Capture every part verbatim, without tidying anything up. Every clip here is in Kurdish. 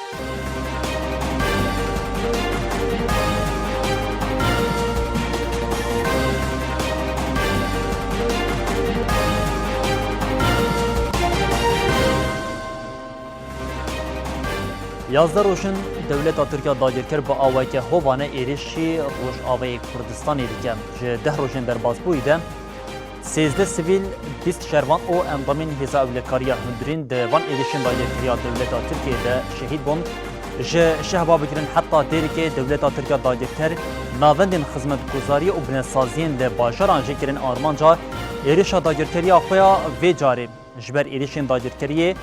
Yazdeh roj in dewleta Tirk ya dagirker bi aweke hovane êrişî Rojavayê Kurdistanê dike. Ji deh rojên derbasbûyî de sêzdeh sivîl, bîst şervan û endamên Hêza Ewlekariya Hundirîn di van êrişên dagirkeriya dewleta Tirkiyê de şehîd bûn. Ji Şehba bigirin heta Dêrikê dewleta Tirk ya dagirker navendên xizmetguzariyê û binesaziyên li bajaran jê kirin armanca êrişa dagirkeriya xwe ya vê carê. Ji ber êrişên dagirkeriyê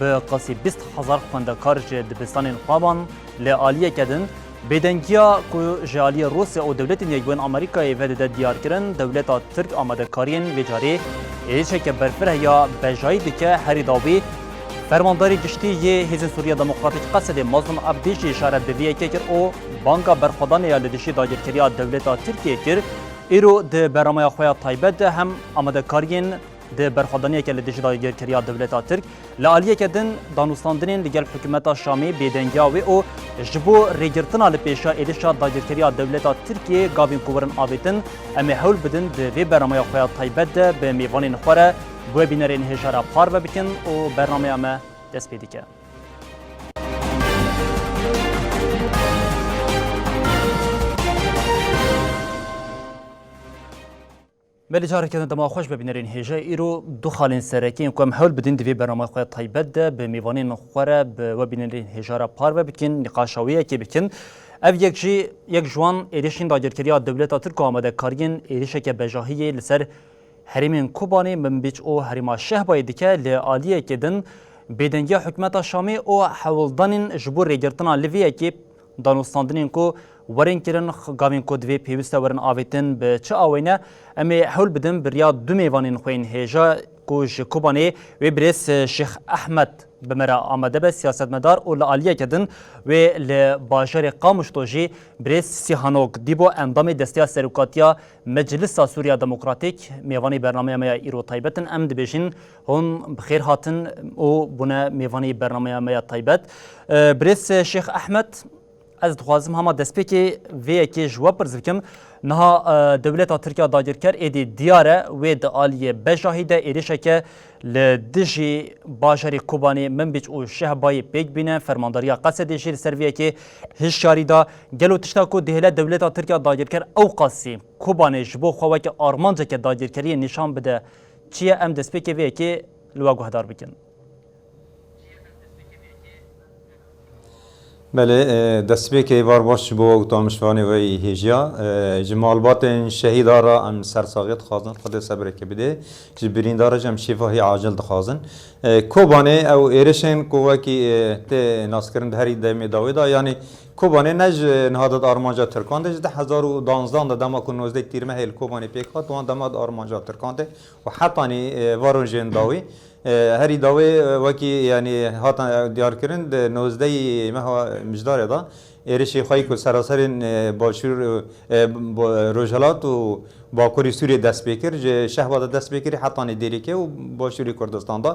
bi qasî bîst hezar xwendekar ji dibistanên xweban li aliyeke din bêdengiya ku ji aliyê Rûsya û Dewletên Yekbûyên Amerîkayê vedide diyarkirin, dewleta Tirk amadekariyên vê carê êrişeke berfireh ya bejayî dike. Herî dawî, Fermandarê Giştî yê Hêzên Sûriya Demokratîk Qesedê Mazlûm Ebdî jî îşaret bi vê yekê kir û banga berxwedanê ya li dijî dagirkeriya dewleta Tirkiyê kir. Îro di bernameya xwe ya taybet de hem amadekariyên di berxwedaniyeke li dijî dagirkeriya dewleta Tirk, li aliyeke din danûstandinên li gel hikûmeta Şamê bêdengiya wê û ji bo rêgirtina li pêşa êrişa dagirkeriya dewleta Tirkiyê gavên ku werin avêtin, em ê hewl bidin di vê bernameya xwe ya taybet de bi mêvanên xwe re, bi we bînerên hêja re parve bikin û bernameya me dest pê dike. Belê, careke din dema xweş be bînerên hêja. Îro du xalên sereke yên ku em hewl bidin di vê bernameya xwe ya taybet de bi mêvanên xwe re, bi we bînerên hêja re parve bikin, nîqaşa wê yekê bikin. Ev yek jî yek ji wan êrişên dagirkeriya dewleta Tirk û amadekariyên êrişeke bejahiyê li ser herêmên Kobanê, Minbîc û herêma Şehbayê dike. Li aliyekê din bêdengiya hikûmeta Şamê û hewldanên ji bo rêgirtina li vê yekê danûstandinên ku werin kirin, gavên ku divê pêwîst e werin avêtin, bi çi awê ne? Em ê hewl bidin bi riya du mêvanên xwe yên hêja ku ji Kobanê, wê birêz Şêx Ehmed bi me re amade be, siyasetmedar û li aliyeke din wê li bajarê Qamişlo jî birêz Sîhanok Dîbo, endamê Desteya Serokatiya Meclisa Sûriya Demokratîk, mêvanê bernameya me ya îro taybet in. Em dibêjin hûn bi xêr hatin û bûne mêvanê bernameya me ya taybet. Birêz Şêx Ehmed, ez dixwazim hema destpêkê vê yekê ji we pirs bikim. Niha, e, dewleta Tirk ya dagirker êdî diyar e, wê di aliyê bejahî de êrişeke li dijî bajarê Kobanê, Minbîc û Şehbayê pêk bîne. Fermandariya Qesedê jî li ser vê yekê hişyarî da. Gelo tişta ku dihêle dewleta Tirk ya dagirker ew qasî Kobanê ji bo xwe weke armanceke dagirkeriyê nîşan bide çi ye? Em destpêkê vê yekê li we guhdar bikin. Belê, e, destpêkê bar baş ji bo we û tamaşevanê we yî hêjiya. E, ji malbatên şehîda re em sersaxiyê dixwazin, Xwedê sebreke bide. Ji birîndara jî em şîfahî acil dixwazin. E, Kobanê ew êrişên ku wekî, e, tê naskirin di herî demê dawê de, yanî Kobanê ne ji niha de di armanca Tirkan de, ji du hezar û duanzdan de dema ku nozdeh Tîrmehê li Kobanê pêk hat, wan dema di armanca Tirkan de û hetanî, e, va rojên dawî. E, herî dawê, e, wekî, yanî, hate diyarkirin, di nozdehê meha Mijdarê de êrişê xwe yî ku seraserên, e, başûr, e, bo-, rojhelat û bakurê Sûriyê dest pê kir, ji Şehba de dest pê kirî hetanî Dêrikê û başûrê Kurdistan de.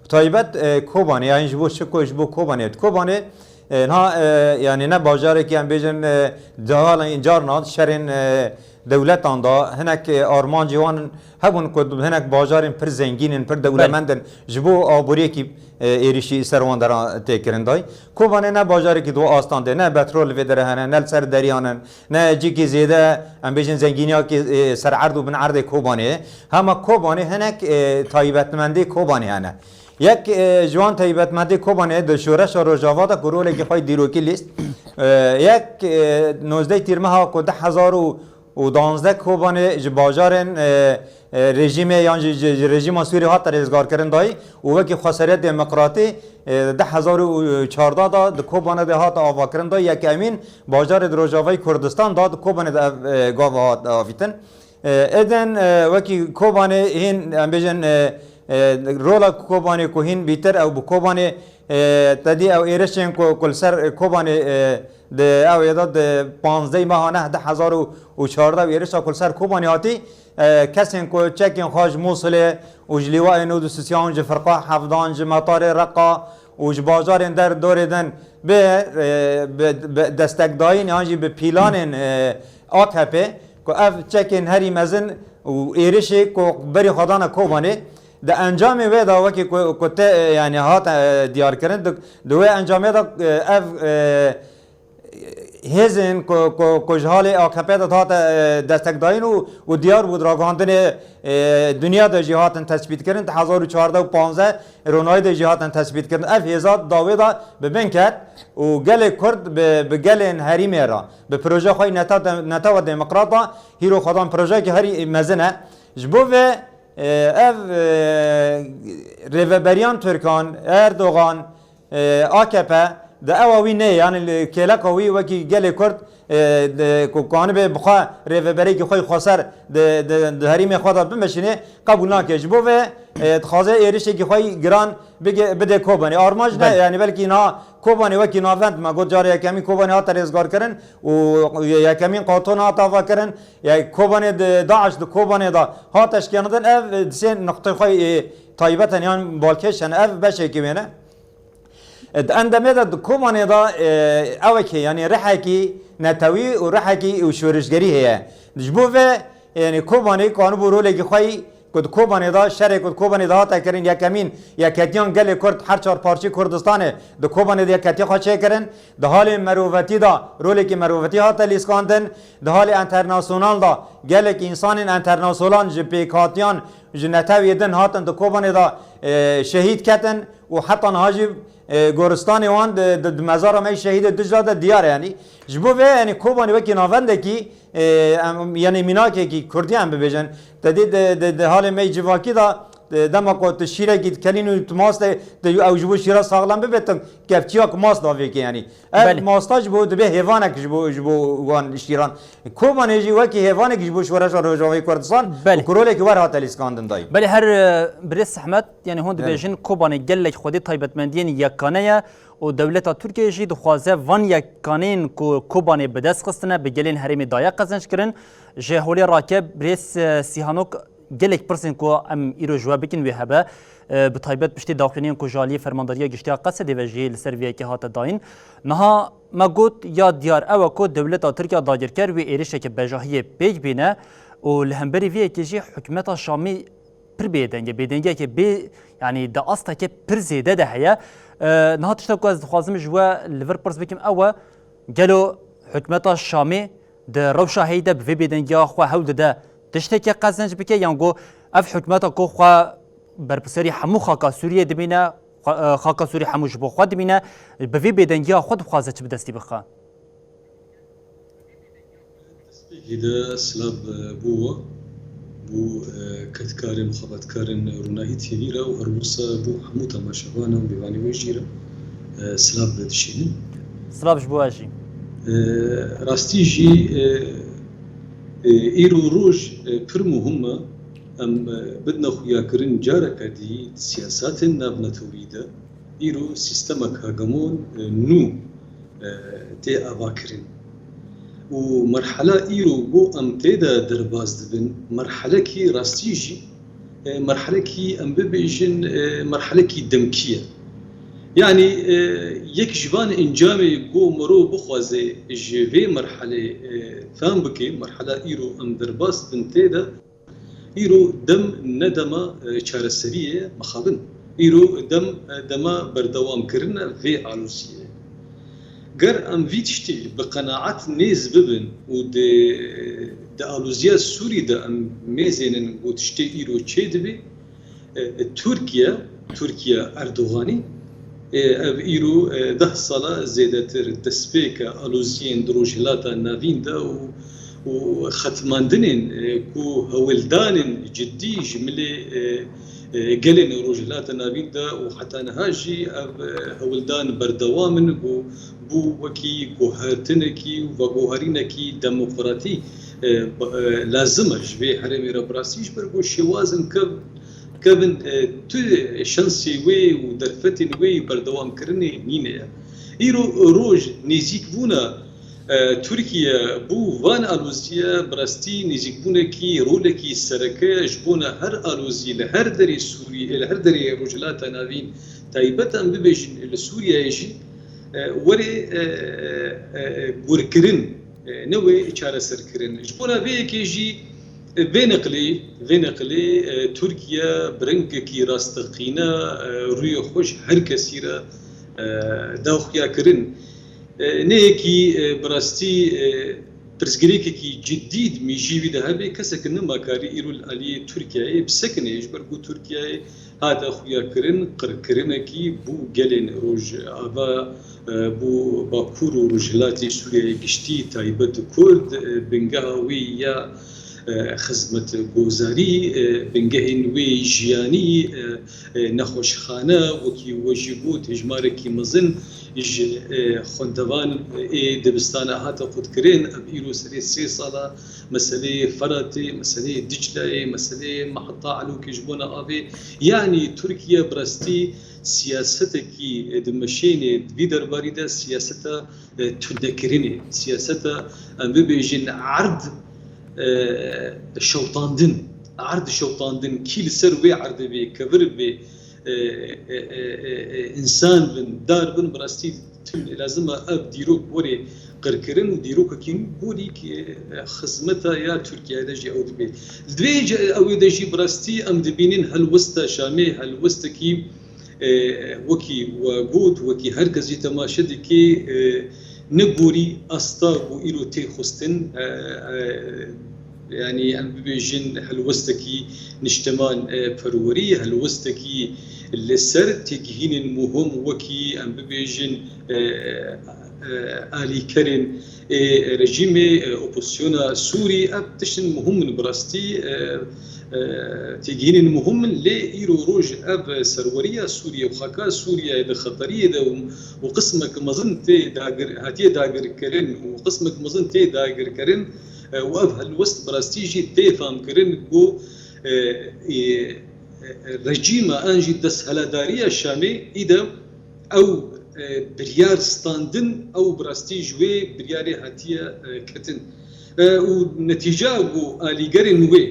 Taybet, e, Kobanê, yanî ji bo çi ku ji bo Kobanê. Kobanê, e, niha, e, yanî ne bajarekî em bêjin, e, dehalên carna şerên, e, dewletan de hinek, e, armancê wan hebûn ku hinek bajarên pir zengîn in, pir Belê. dewlemend in, ji bo aboriyekî, e, êrişî ser wan deran tê kirin dayî. Kobanê ne bajarekî di astan de, ne petrol li vê derê hene, ne li ser deriyan in, ne cîkî zêde, em bêjin zengîniyakî, e, ser erd û bin erdê Kobanê ye. Hema Kobanê hinek, e, taybetmendê Kobanê hene. Yek, e, ji wan taybetmendê Kobanê di şoreşa Rojava de ku rolekî xwe yî dîrokî lîst. E, yek, e, nozdeh Tîrmeha ku du hezar û duanzdeh Kobanê ji bajarên, e, e, rejîmê yan jî ji, ji rejîma Sûrî hate rêzgarkirin dayî û wekî xweseriya demokratî, e, du hezar û çardeh de di Kobanê de hate avakirin dayî. Yekemîn bajarê di Rojavayê Kurdistan de di Kobanê de ev, e, gava hat avîtin. E, êdin, e, wekî Kobanê hîn, em bêjin, e, e, rola Kobanê ku hîn bîtir ew bi Kobanê, e, tedî ew êrişên ku, ku li ser Kobanê, e, di ew êda di panzdeh meha neh du hezar û çardeh ew êrişa ku li ser Kobanê hatî, e, kesên ku çekên xwe ji Mûsilê û ji Lîwayê nod û sisiyan, ji Firqa Hevdan, ji Metarê Reqa û ji bajarên derdorê din bi, e, bi, bi destekdayîn yan jî bi pîlanên, e, A K P ku ev çekên herî mezin û êrişê ku berî xwe dane Kobanê, di encamê wê de wekî ku, ku te, e, yani hate, e, diyarkirin, di, di wê encamê de, e, ev, e, hêzên ku, ku, ku ji halê A K P de hate, e, destekdayîn û, û diyar bû di ragihandinê, e, dinya de jî hatin tespîtkirin, di hezar û çardeh û panzdeh ronayî de jî hatin tespîtkirin. Ev hêza dawê de bi bin ket û gelê Kurd bi, bi gelên herîmê re, bi proje xwe yî neta-, netewa demokrat de hîro xwedan projeyekî herî mezin e. Ji bo vê, e, ev, e, rêveberiyan Tirkan, Erdogan, e, A K P, di ewa wî neyê, yani li kêleka wî wekî gelê Kurd, e, di, ku, ku anibê bi xwe rêveberêkî xwe yî xweser di, di, di herîmê xwe de bimeşînê, qebûl nake. Ji bo vê, e, dixwaze êrişekî xwe yî giran bige-, bide Kobanê. Armanc ne, Belê. yani belkî niha Kobanê wekî navend me got, carê yekemîn Kobanê hate rêzgarkirin û yekemîn qaton hate avakirin. Yani Kobanê di, DAIŞ di Kobanê de hate şikandin. Ev, e, di sê nuqtê xwe, e, taybet in yan balkêş in. Ev beşekî wê ne. E, di endemê de di Kobanê de, e, ewekê, yani rihekî netewî û rihekî û şorişgerî heye. Ji bo vê, yani Kobanê kanibû rolekî xwe yî ku di Kobanê de, şerê ku di Kobanê de hate kirin, yekemîn yeketiyan gelê Kurd her çar parçeyê Kurdistanê di Kobanê de yeketiya xwe çêkirin. Di halê merovetî de rolekî merovetî hate lîskandin. Di halê enternasyonal de gelek însanên enternasyonal ji pêkhatiyan, ji netewê din hatin di Kobanê de, e, şehîd ketin û heta niha jî, e, goristanê wan di, di, di mezara me yî şehîdê Dicla de diyar e, yanî. Ji bo vê, yanî Kobanê wekî navendekî, e, em, yanî mînakekî Kurdî em bibêjin. Te dî di, di, di halê me yî civakî de, e, dema ku tu şîrekî dikelîn û tu mastê, tu ew ji bo şîra saxlem bibe, tu kevçiya ku mast davêke, yanî. Ev Belê. masta ji bo dibe hêvanek ji bo, ji bo wan şîran. Kobanê jî wekî hêvanek ji bo şoreşa Rojavayê Kurdistan Belê. û ku rolekî wer hate lîskandin dayî. Belê her, e, birêz Sehmet, yani hûn Belê. dibêjin Kobanê gelek xwedî taybetmendiyên yekane ye û dewleta Tirkiyeyê jî dixwaze van yekaneyên ku Kobanê bi dest xistine bi gelên herêmê daye qezenc kirin. Ji holê rake birêz, e, Sîhanok gelek pirsên ku em îro ji we bikin wê hebe, e, bi taybet piştî daxuyaniyên ku ji aliyê Fermandariya Giştî ya Qesedê ve jî li ser vê yekê hate dayîn. Niha me got ya diyar ew e ku dewleta Tirk ya dagirker wê êrişeke bejahiyê pêk bîne û li hemberî vê yekê jî hikûmeta Şamî pir bêdeng e, bêdengiyeke bê, yanî di asteke pir zêde de heye. E, niha tişta ku ez dixwazim ji we li vir pirs bikim ew e, gelo hikûmeta Şamê di rewşa heyî de bi vê bêdengiya xwe hewl dide tiştekê qezenc bike, yan ku ev hikûmeta ku xwe berpirsiyarî hemû xaka Sûriyê dibîne, xwe, e, xaka Sûrî hemû ji bo xwe dibîne, bi vê bêdengiya xwe dixwaze çi bi destî bixe? Destpêkê de silav, e, bo we, bo, e, kedkarên, xebatkarên Ronahî T V re û her wisa bo hemû temaşevanan û mêvanê wê jî re, e, silav vedişînin. Silav ji bo we jî. E, rastî jî, e, e, îro roj, e, pir muhim e. Em, e, bidine xuyakirin careke dî di siyasatên navnetewî de îro sîstemek hegemon, e, nû, e, tê avakirin. Û merhela îro ku em tê de derbas dibin, merhelekî rastî jî, e, merhelekî em bibêjin, e, merhelekî demkî ye. Yanî, e, yek ji van encamê ku mirov bixwaze ji vê merhelê, e, fam bike, merhela îro em derbas dibin tê de, îro dem ne dema, e, çareseriyê ye, mixabin. Îro dem, e, dema berdewamkirina vê aloziyê ye. Ger em vî tiştî bi qenaet nêz bibin û di, di aloziya Sûrî de em mêzênin ku tiştê îro çêdibe, e, e, Tirkiye, Tirkiye Erdoganî, e, ev îro, e, deh sala zêdetir destpêka aloziyên di Rojhilata Navîn de û, û xetmandinên, e, ku hewldanên cidî ji milê, e, e, gelên Rojhilata Navîn de û heta niha jî ev, e, hewldan berdewam in ku bû wekî guhertinekî û veguherînekî demokratî, e, ba-, e, lazim e ji vê herêmê re bi rastî, ji ber ku şêwazên kev-, kevin, e, tu şansê wê û derfetên wê yî berdewamkirinê nîne ye. Îro roj nêzîkbûna, e, Tirkiye bo van aloziye bi rastî nêzîkbûnekî, rolekî sereke ye ji bona her alozî li her derê Sûrî, li her derê Rojhilata Navîn taybet em bibêjin li Sûriyeyê jî, e, were, e, e, e, gurkirin, e, ne wê çareserkirin. Ji bona vê yekê jî, e, vê neqlê, vê neqlê, e, Tirkiye bi rengekî rasteqîne, e, rûyê xwe ji her kesî re, e, da xuyakirin. E, ne yekî, e, bi rastî, e, pirsgirêkekî cidî di mîjî wî de hebe, kesek nima karî îro li aliyê Tirkiyeyê bisekine, ji ber ku Tirkiyeyê hate xuyakirin, qirkirinekî bû gelên Rojava, e, bû Bakur û Rojhilatê Sûriyeyê giştî, taybet Kurd, e, bingeha wî ya, e, xizmetgozarî, e, bingehên wê jiyanî, e, e, nexweşxane, wekî we jî got, hejmarekî mezin ji, e, xwendevan ê dibistana hate qutkirin. Ev îro serê sê sala meseleyê Feratê, meseleyê Dicleyê, meseleyê Meheta Elokê ji bona avê. Yanî Tirkiye bi rastî siyasetekî, e, dimeşêne di vî derbarî de siyaseta, e, tundekirinê, siyaseta, em bibêjin erd, e, şewtandin. Erd şewtandin, kî li ser wê erdê bê, kevir bê, e, e, e, e, e, însan bin, dar bin, bi rastî tim lazim e ev dîrok were qirkirin û dîrokekî nû gorî ki, e, xizmeta ya Tirkiyeyê de jî ew dibe. Li vê ce-, ew ê de jî bi rastî em dibînin helwesta Şamê, helwestekî, e, wekî we got, wekî her kes jî temaşe dike, e, ne gorî asta ku îro tê xwestin, e, e, yanî em bibêjin helwestekî niştiman, e, perwerî, helwestekî li ser têgihînên muhim wekî em bibêjin, e, e, alîkerên ê rejîmê, e, opozisyona Sûrî, ev tiştin muhim in bi rastî, e, e, têgihînên muhim in, lê îro roj ev serweriya Sûriyê û xaka Sûriyeyê di xeteriyê de û, û qismek mezin tê dagir-, hatiye dagirkirin û qismek mezin tê dagirkirin, e, û ev helwest bi rastî jî tê famkirin ku, e, e, e, rejîma an jî desthilatdariya Şamê îde ew, e, biryar standin, ew bi rastî ji wê biryarê hatiye, e, ketin. E, û netîca ku alîgerên wê,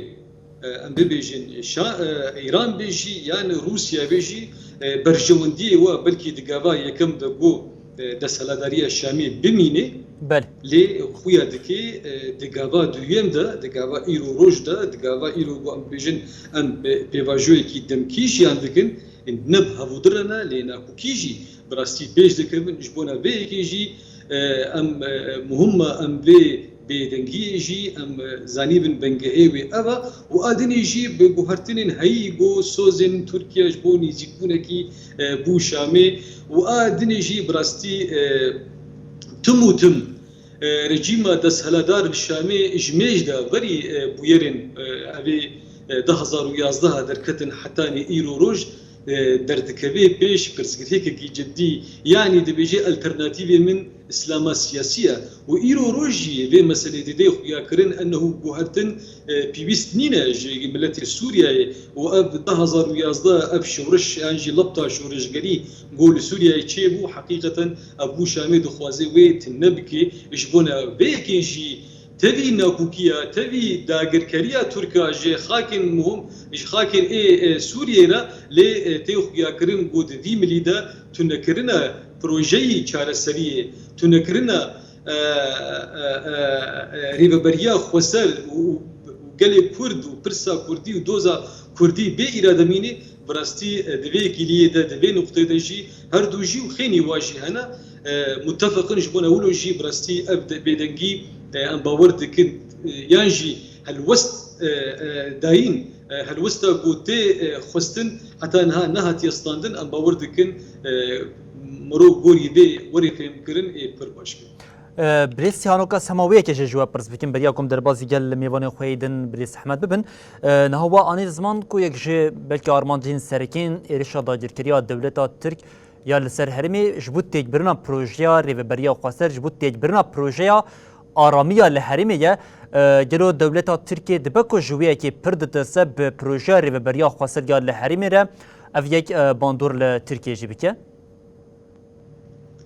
e, em bibêjin, Şa-, e, Îran bê jî yan Rûsya bê jî, e, berjewendiyê we belkî di gava yekem de ku, e, desthilatdariya Şamê bimîne, Belê. Lê xuya dike, e, di gava duyem de, di gava îro roj de, di gava îro ku em bibêjin em pê-, pêvajoyekî demkî jiyan dikin, ne bi hevû direne, lê nakokî jî bi rastî pêş dikevin. Ji bona vê yekê jî, e, em, e, muhim e em vê bêdengiyê jî em, e, zanîbin bingehê wê ev e û a dinê jî bi guhertinên heyî ku sozên Tirkiye ji bo nêzîkbûnekî, e, bû Şamê û a dinê jî bi rastî, e, tim û tim, e, rejîma desthilatdar li Şamê ji mêj de verî, e, bûyerên, e, evê, e, du hezar û yazdeh derketin hetanî îro roj, e, derdikeve pêş pirsgirêkekî cidî. Yanî dibêje alternatîvê min îslama siyasî ye. Û îro roj jî vê meselê dide xuyakirin, ennehu guhertin, e, pêwîst nîne ji miletê Sûriyeyê û ev du hezar û yazdeh ev şoreş yan jî lebta şoreşgerî ku li Sûriyeyê çêbû, heqîqeten ev bû Şamê dixwaze wê tune bike. Ji bona vê yekê jî tevî nakokiya, tevî dagirkeriya Tirka ji xakên muhim, ji xakên ê, e, Sûriyê re lê, e, tê xuyakirin ku di vî milî de tunekirina projeyî çareseriyê, tunekirina, e, e, e, e, rêveberiya xweser û, û gelê Kurd û pirsa Kurdî û doza Kurdî bê îrade mînê, bi rastî, e, di vê kîliyê de, di vê nuqtê de jî her du jî û xênî wa jî hene, e, mutefeq in. Ji bona wilo jî bi rastî ev de-, bêdengî, e, em bawer dikin, e, yan jî helwest, e, e, dayîn, e, helwesta ku tê, e, xwestin heta niha nehatiye standin, em bawer dikin, e, mirov gorî vê werê fêhmkirin ê pir baş be. E, Birêz Sîhanoka, sema wê yekê jî ji we pirs bikin, beriya ku em derbazî gel mêvanê xwe yê din Birêz Ehmed bibin. E, niha we anî ziman ku yek ji belkî armancên serekên êrişa dagirkeriya dewleta Tirk ya li ser herêmê ji bo têkbirina projeya rêveberiya xweser, ji bo têkbirina projeya aramiya li herêmê ye. E, gelo dewleta Tirkiyê dibe ku ji wê yekê pir ditirse bi projeya rêveberiya xweser ya li herêmê re ev yek, e, bandor li Tirkiyê jî bike?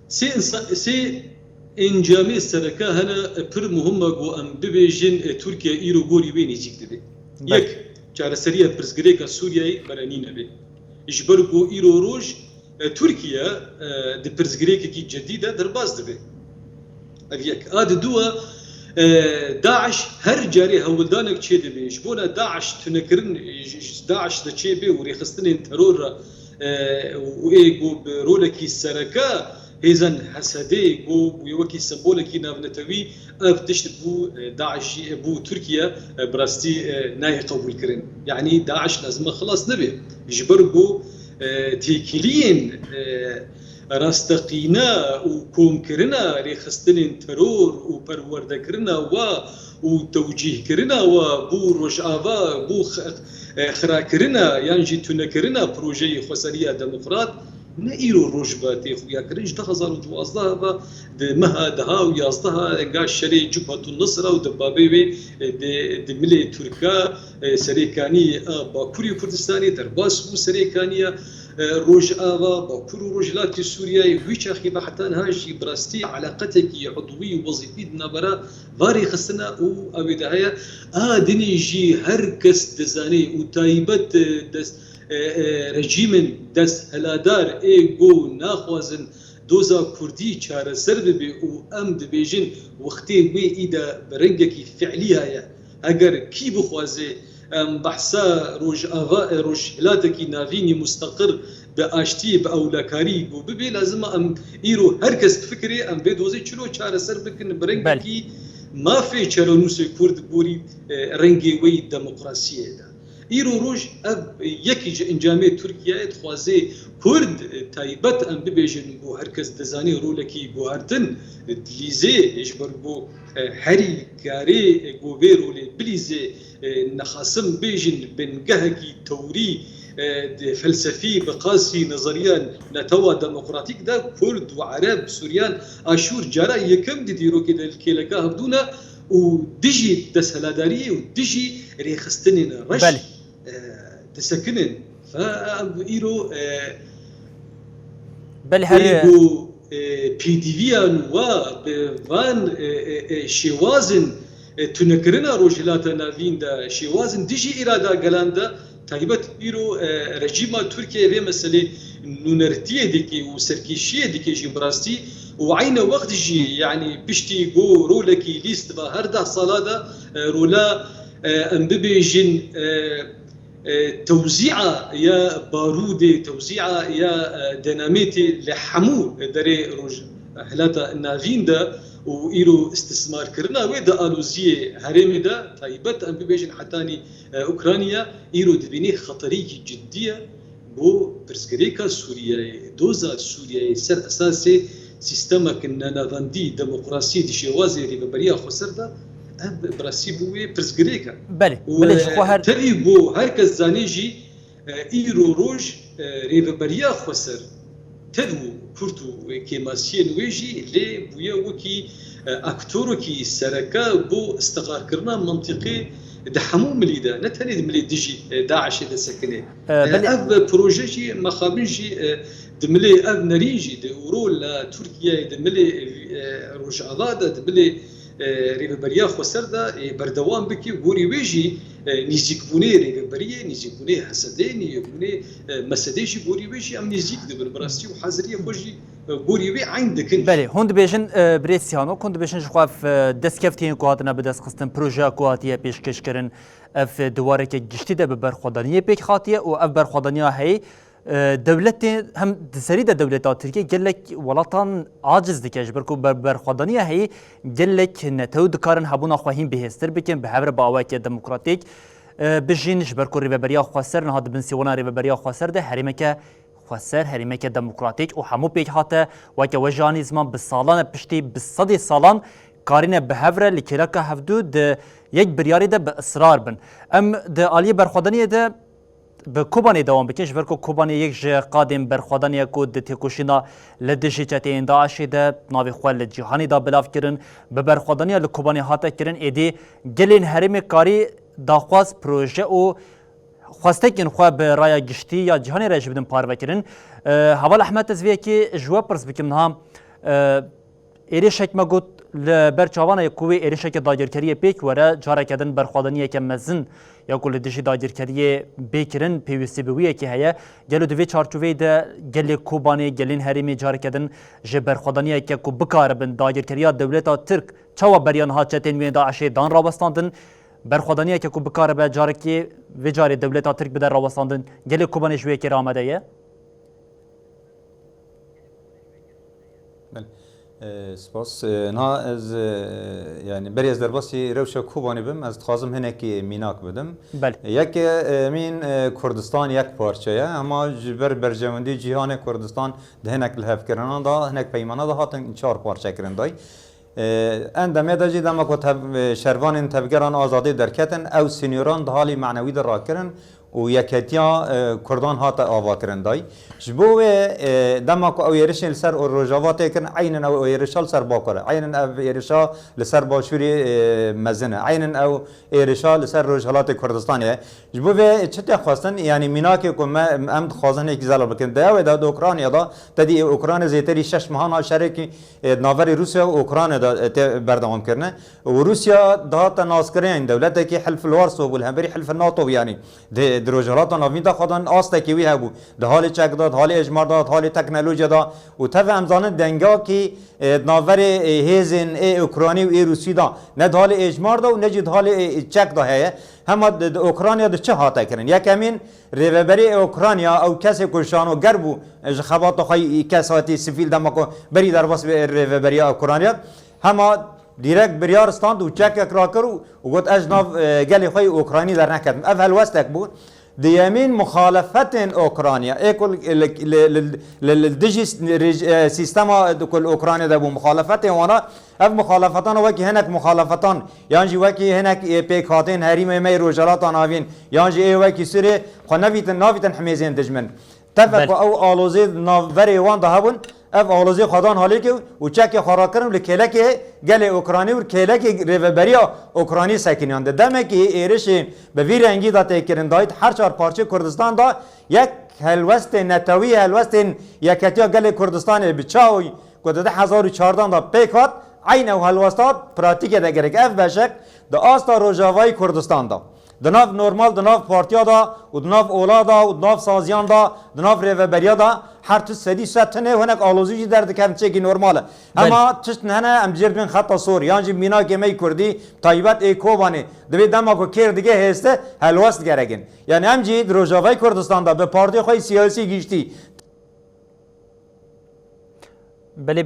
Sê insa-, sê encamê sereke hene, e, pir muhim e ku em bibêjin, e, Tirkiye îro gorî wê nêzîk dibe. Belê. Yek, çareseriya pirsgirêka Sûriyeyê beranîne be. Ji ber ku îro roj E, Tirkiye e, di pirsgirêkekî cedî de derbas dibe. Ev yek. A di dû e, DAIŞ her carê hewldanek çêdibe. Ji bona DAIŞ tunekirin, ji, ji DAIŞ de çêbe û rêxistinên teror re e, û ê ku bi rolekî sereke hêzên HSDê ku bûye wekî sembolekî navnetewî, ev tişt bû e, DAIŞ jî, e, bû Tirkiye e, bi rastî e, nayê qebûlkirin. Yanî DAIŞ lazim e xilas nebe. Ji ber ku e, têkiliyên e, rasteqîne û komkirina rêxistinên teror û perwerdekirina wa û tewcîhkirina wa bû Rojava, bû x-, e, xirakirina yan jî tunekirina projeyê xweseriya demokrat ne îro roj ve tê xuyakirin. Ji du hezar û duwazdeh ve di meha deha û yazdeha enga şerê Cubhetun Nusra û debabê wê e, di, di milê Tirka e, Serêkanî a Bakurê Kurdistanê derbas bû Serêkaniya e, Rojava, Bakur û Rojhilatê Sûriyeyê. Wî çaxî ve heta niha jî bi rastî eleqetekî udwî û wezîfî di navbera va rêxistina û ew ê de heye. A dinê jî her kes dizane û taybet e, dest, e, e, rejîmên desthiladar ê ku naxwazin doza Kurdî çareser bibe û em dibêjin wextê wê î de bi rengekî fi'lî heye. Eger kî bixwaze em behsa Rojava, Rojhilatekî Navînî musteqir bi aştiyê, bi ewlekarî ku bibe, lazim e em îro her kes bifikire, em vê dozê çilo çareser bikin bi rengekî mafê çerenûsê Kurd gorî e, rengê wê yî demokrasiyê de. Îro roj ev yekî ji encamê Tirkiyeyê dixwaze Kurd, e, taybet em bibêjin ku her kes dizane rolekî guhertin, e, dilîze, e, ji ber ku, e, herî karê, e, ku vê rolê bilîze, e, nexasim bêjin bingehekî tewrî, e, di felsefî bi qasî nezeriya netewa demokratîk de Kurd û Ereb, Suryan, Aşûr cara yekem di dîrokê de li kêleka hevdû ne û dijî desthiladariyê û dijî rêxistinên reş, Belê. e, disekinin. Fe em îro, e, Belê, her ê ku, e, pêdiviyan wa bi van, e, e, e, şêwazin, e, tunekirina Rojhilata Navîn de, şêwazin dijî îrada gelan de, taybet îro, e, rejîma Tirkiyeyê vê meselê nûnertiyê dike û serkêşiyê dike jî bi rastî û eyne wext jî, yanî piştî ku rolekî lîst va her deh sala de, e, rola, e, em bibêjin, e, e, tewzîa ya barûdê, tewzîa ya, e, denametê li hemû derê Rojhilata Navîn de û îro îstismarkirina wê di aloziyê herêmê de taybet em bibêjin hetanî e, Ukrayna îro dibîne xeterîkî cidî ye bo pirsgirêka Sûriyeyê, doza Sûriyeyê ser esasê sîstemek nenavendî, demokrasî di şêwazê rêveberiya xweser de, ev bi rastî bû wê pirsgirêk e. Belê, Û, belê, ji e, xwe her tevî bo her kes zanê jî, e, îro roj, e, rêveberiya xweser tev û kurt û kêmasiyên wê jî lê bûye wekî, e, aktorekî sereke bo istiqarkirina mentiqê di hemû milî de, ne tenê di milê dijî, e, DAIŞê de sekine. E, E, belê. Ev proje jî mexabin jî, e, di milê ev nerîn jî di ûro li Tirkiyeyê di milê, e, Rojava de, di milê, e, Rêveberiya Xweser de, e, berdewam bike, gorî wê jî, e, nîzîkbûnê rêveberiyê, nîzîkbûnê HSDê, nîzîkbûnê, e, MSDê jî gorî wê jî em nîzîk dibin. Bi rastî û haziriyê xwe jî, e, gorî wê eyn dikin. Belê, hûn dibêjin, e, birêz Sîhanok, hûn dibêjin ji xwe ev, e, destkeftiyên ku hatine bidestxistin, projeya ku hatiye pêşkêşkirin, ev, e, di wareke giştî de bi berxwedaniyê pêk hatiye û ev berxwedaniya heyî, e, dewletê hem di serî de dewleta Tirkiyê gelek welatan aciz dike, ji ber ku ber-, berxwedaniya heyî gelek netew dikarin hebûna xwe hîn bihêztir bikin, bi hev re bi awayeke demokratîk, e, bijîn, ji ber ku rêveberiya xweser niha di bin sêwana rêveberiya xweser de herêmeke xweser, herêmeke demokratîk û hemû pêk hate, weke we jî anî ziman bi salan e, piştî bi sedê salan karîne bi hev re li kêleka hevdû di yek biryarê de bi israr bin. Em di aliyê berxwedaniyê de bi Kobanê dewam bikin, ji ber ku Kobanê yek ji qadên berxwedaniya ku di têkoşîna li dijî çeteyên DAIŞê de navê xwe li cîhanê de belav kirin, bi berxwedaniya li Kobanê hate kirin, êdî gelên herêmê karî daxwaz, proje û xwestekên xwe bi raya giştî ya cîhanê re jî bidin parvekirin. E, Heval Ehmed, ez vê yekê ji we pirs bikim niha, e, êrişek me got, Li ber çavan e ku wê êrişeke dagirkeriyê pêk were, careke din berxwedaniyeke mezin ya ku li dijî dagirkeriyê bê kirin pêwîstî bi wî yekê heye. Gelo di vê çarçoveyê de gelê Kobanê, gelên herêmê careke din ji berxwedaniyeke ku bikaribin dagirkeriya dewleta Tirk çawa beriya niha çetên wê DAIŞê dan rawestandin, berxwedaniyeke ku bikaribe carekê vê carê dewleta Tirk bide rawestandin, gelê Kobanê ji wê yekê re amade ye? Belê. E, spas. E, niha ez, e, yani berê ez derbasî rewşa Kobanê bim, ez dixwazim hinekî mînak bidim. Belê. Yek, e, emîn, e, Kurdistan yek parçe ye, hema ji ber berjewendî cîhanê Kurdistan di hinek lihevkirinan de, hinek peymana de hatin çar parçe kirin day. E, endemê de jî dema ku tev-, e, şervanên tevgeran azadî derketin, ew sînyoran di halî manewî de rakirin û yeketiya, e, Kurdan hate avakirin day. Ji bo wê, e, dema ku ew êrişên li ser Rojava tê kirin, eynin ew êrişa li ser Bakur e. Eynin ev êrişa li ser Başûrê, e, mezin e. Eynin ew êrişa li ser Rojhilatê Kurdistanê ye. Ji bo vê çi tê xwestin? Yanî mînakê ku me, em dixwazin hinekî zelal bikin. Di ew ê de di Ukrayna de, te dî Ukrayna zêterî şeş mehan a şerekî, e, di navberê Rûsya û Ukrayna de, e, tê berdewam kirine. Û Rûsya dihate naskirin, yanî dewletekî Hilf Warsaw bû, li hemberî Hilf NATO bû, yanî di, di Rojhilata Navîn de xwedan astekî wî hebû. Di halê çek de, di halê êjmar de, di halê teknolojiya de û tevî em zanin dengakî, e, di navberê, e, hêzên ê Ukranî û ê Rûsî de, ne di halê êjmar de û ne jî di halê, e, çek de heye. Hema di, di Ukrayna de çi hate kirin? Yekemîn, rêveberê Ukrayna, ew kesê ku şanoger bû, e, ji xebata xwe yî kesatî sivîl dema ku berî derbas be rêveberiya Ukrayna, hema dîrekt biryar stand û çekek rakir û, û got, "Ez ji nav, e, gelê xwe yî Ukraynî derneketim." Ev helwestek bû. Diyemîn, muxalefetên Ukrayna. Ê ku li, li, li, li, li dijî s-, rij-, e, sîstema ku li Ukrayna de bû, muxalefetên wana, ev muxalefetan wekî hinek muxalefetan, yan jî wekî hinek, e, pêkhatên herîmê me yê Rojhilata Navîn, yan jî ê wekî Sûriyê, xwe nevîtin, navîtin himêzên dijmin. Tevek Belê. ku ew alozê di navberê wan de hebûn, ev alozê xwe dan halêkê û çekê xwe rakirin û li kêlekê gelê Ûkranî û kêlekê rêveberiya Ûkranî sekiniyan. Di demekî êrişên bi vî rengî de tê kirin dayî, her çar parçeyê Kurdistan de yek helwestê netewî, helwestên yeketiya gelê Kurdistanê bi çaw ku di du hezar û çardeh de pêk hat, eyn ew helwesta pratîkê de gerek. Ev beşek di asta Rojavayî Kurdistan de, di nav normal, di nav partiya de û di nav ola de û di nav saziyan de, di nav rêveberiya de her tişt sedî sed tune û hinek alozî jî derdikevin, çêkî normal e. Belê. Hema tişt hene em jê dibin xeta sor, yan jî mînakê me yê Kurdî, taybet ê Kobanê, divê dema ku kêr dige hêste helwest gerekin. Yani em jî di Rojavayê Kurdistan de bi partiyê xwe yê siyasî giştî, Belê,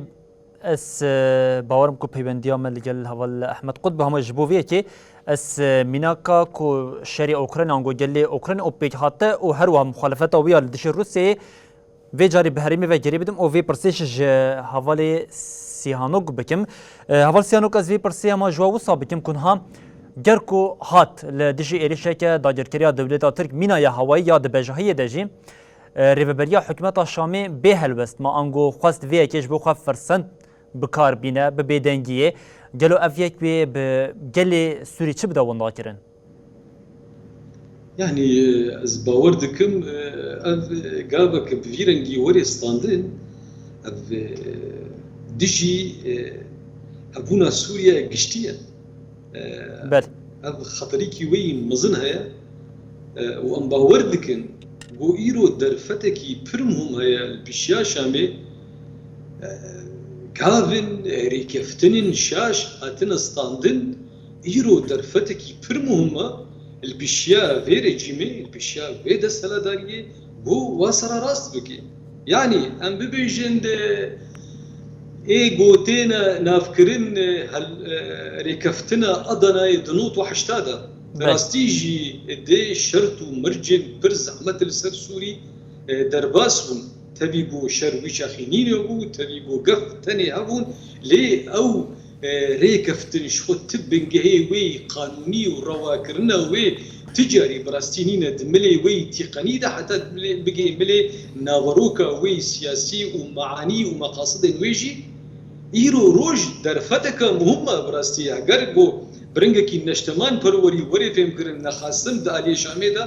ez, e, bawerim ku peywendiya me li gel heval Ehmed Qut bi hema ji bo vê yekê ez, e, mînaka ku şerê Ukrayna ango gelê Ukrayna û pêk hate û her wiha muxalefeta wî ya li dijî Rûsyayê vê carî bi herêmê ve girê bidim û vê pirsê jî ji hevalê Sîhanok bikim. E, heval Sîhanok, ez vê pirsê hema ji we wisa bikim ku niha ger ku hat li dijî êrişeke dagirkeriya dewleta Tirk mîna ya hewayî ya di bejahiyê de jî, E, rêveberiya hikûmeta Şamê bê helwest ma ango xwest vê yekê ji bo xwe firsend bi kar bîne, bi bêdengiyê. Gelo ev yek wê bi gelê Sûrî çi bide winda kirin? Yani, e, ez bawer dikim, e, ev, e, gaveke bi vî rengî were standin, ev, e, dijî, e, hebûna Sûriye giştî ye. E, Belê. Ev xeterîkî wê yî mezin heye, e, û em bawer dikin ku îro derfetekî pir muhim heye li pişiya Şamê, e, gavin, e, rêkeftinên şaş hatine standin, îro derfetekî pir muhim e li pişiya vê rejîmê, li pişiya vê desthilatdariyê, ku wa sera rast bike. Yanî em bibêjin de ê gotêne navkirin, e, hel-, e, rêkeftina Adanayê di nod û heyşta de. Belê. Rastî jî dê şert û mircên pir zehmet li ser Sûrî, e, derbas bûn. Tevî ku şer wî çaxî nîne bû, tevî ku gef tenê hebûn, lê ew e, rêkeftin ji xwe ti bingehê wê yî qanûnî û rewakirina wê ti carî bi rastî nîne di milê wê yî tîqenî de heta milê, bigihê milê naveroka wê yî siyasî û meanî û meqasidên wê jî îro roj derfeteke muhim e bi rastî. Heger ku bi rengekî neşteman perwerî were fêmkirin, nexasim di aliyê Şamê de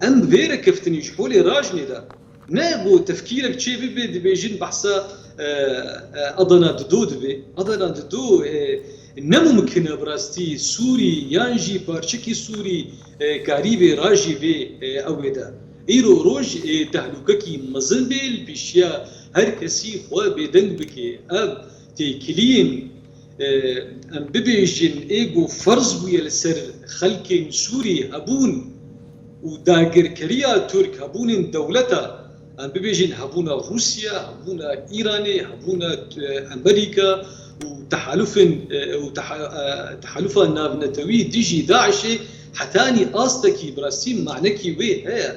em vê rêkeftinî ji holê rajinê de Ne ku tefkîrek çê bibe, dibêjin behsa e, e, Adana dido dibe. Adana dido, e, ne mumkin e bi rastî Sûrî yan jî parçekî Sûrî, e, karî vê rajî vê, e, ew ê de. Îro roj, e, tehlûkekî mezin bê, li pêşiya her kesî xwe bêdeng bike. Ev têkiliyên, e, em bibêjin, ê ku ferz bûye li ser xelkên Sûrî hebûn û dagirkeriya Tirk, hebûnên dewleta, em bibêjin hebûna Rûsya, hebûna Îranê, hebûna, e, Amerîka û tehalufên, e, û teha-, e, tehalufa navnetewî dijî DAIŞê hetanî astekî bi rastî manekî wê heye.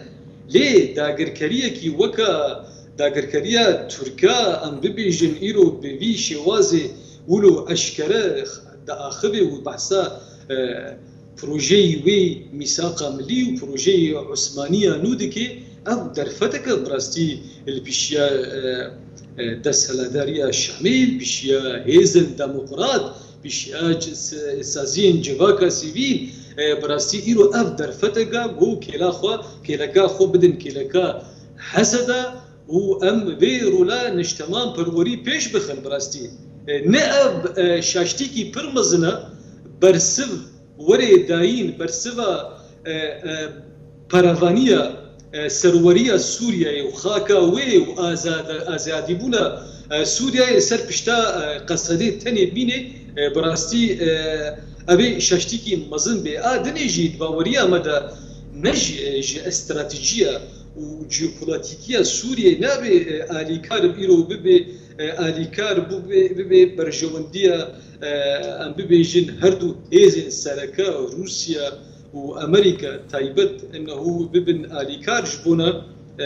Lê dagirkeriyekî weka dagirkeriya Tirka em bibêjin îro bi vî şêwazê wilo eşkere diaxive û behsa, e, projeyê wê mîsaqa milî û projeyê Osmaniya nû dike, ev derfeteke bi rastî li pişiya, e, e, desthilatdariya Şamê, li pişiya hêzên demokrat, pişiya c-, s-, saziyên civaka sivîl, e, bi rastî îro ev derfeteke ku kêla xwe, kêleka xwe bidin kêleka Heseda û em vê rola nişteman perwerî pêş bixin bi rastî. E, ne ev, e, şaştîkî pir mezin e, bersiv were dayîn, bersiva, e, e, paravaniya, e, serweriya Sûriyeyê û xaka wê û azad-, azadîbûna, e, Sûriyeyê li ser pişta, e, Qesedê tenê bîne, e, bi rastî, e, ev ê şaştîkî mezin bê. A dinê jî di baweriya me de ne ji, ji stratejiya û jeopolitîkiya Sûriyeyê nabe, e, alîkar îro bibe, e, alîkar bûbe, bibe berjewendiya, e, em bibêjin her du hêzên sereke Rûsya û Amerîka taybet ennehu bibin alîkar ji bona, e,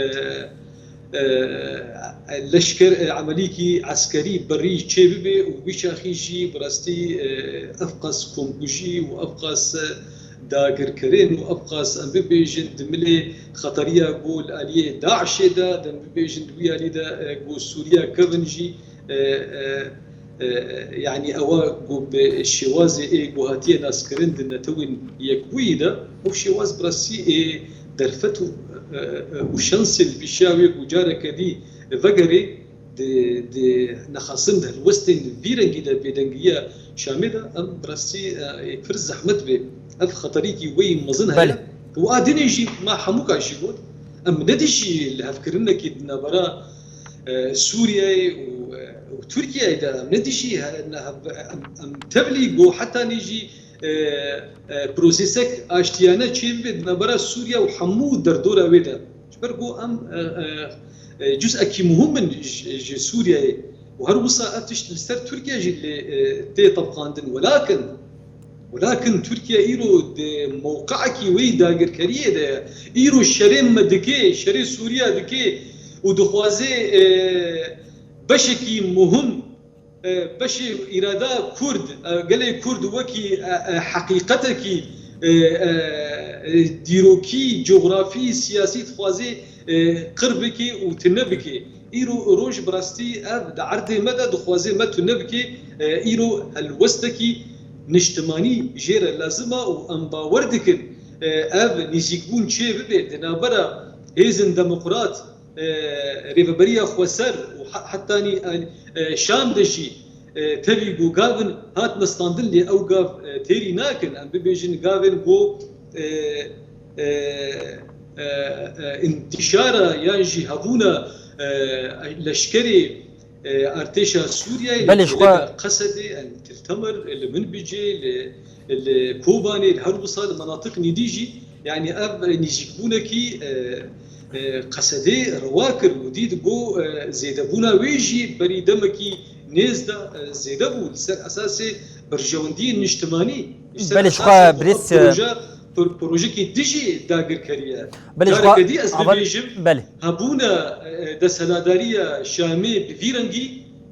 e, leşker, e, emelîkî eskerî berî çêbibe û wî çaxî jî bi rastî, e, ev qas komkujî û ev qas, e, dagirkerên û ev qas em bibêjin di milê xeteriya ku li aliyê DAIŞê de, em bibêjin di wî alî de, e, ku Sûriya kevin jî, e, e, e, yanî ewa ku bi şêwazê ê ku hatiye naskirin di Netewên Yekbûyî de, ew şêwaz bi rastî ê derfet û, e, e, û şansê li pişiya wê ku careke dî vegerê di, di nexasin di helwestên vî rengî de bêdengiya Şamê de em bi rastî, e, ê pir zehmet bê. Ev xeterîkî wê yî mezin heye. Belê. Û a dinê jî me hemûka jî got, em ne dijî lihevkirinekî di navbera, e, Sûriyeyê û, e, û Tirkiyeyê de, em ne dijî he-, ne hev-, em, em tevlî got hetanî jî, e, e, prosesek aştiyane çêbibe di navbera Sûriye û hemû derdora wê de. Ji ber ku em, e, e, e, cuz'ekî muhim in ji, ji Sûriyeyê û her wisa ev tişt li ser Tirkiye jî lê, e, tê tebqandin. Welakin, welakin Tirkiye îro di mewqeekî wê yî dagirkeriyê de ye. Îro şerê me dike, şerê Sûriye dike û dixwaze, e, beşekî muhim e, beşê îrada Kurd, e, gelê Kurd wekî, e, e, heqîqetekî, e, e, e, dîrokî, cografî, siyasî dixwaze, e, qir bike û tune bike. Îro roj bi rastî ev di erdê me de dixwaze me tune bike. E, îro helwestekî niştimanî jê re lazim e û em bawer dikin, e, ev nîzîkbûn çê bibe di navbera hêzên demokrat, e, Rêveberiya Xweser û he-, hetanî, e, e, Şam de jî, e, tevî ku gavin hatine standin, lê ew gav, e, têrî nakin. Em bibêjin gavên ku, e, e, e, e, întîşara yan jî hebûna, e, leşkerê, e, artêşa Sûriyeyê li Belê, ji xwe kêleka Qesedê, em Til Temer, li Minbicê, li, li Kobanê, li her wisa li menatiqên dî jî, yanî ev nîzîkbûnekî, e, e, Qesedê rewa kir û dît ku, e, zêdebûna wê jî berî demekî nêz de, e, zêde bû. Li ser esasê berjewendiyên niştimanî, li ser Belê, ji esasê xwe ku birêz, ev proje, pro-, projekî dijî dagirkerî ye. Belê, ji xwe Careke dî ez avan bibêjim, Belê. hebûna, e, desthilatdariya Şamê bi vî rengî,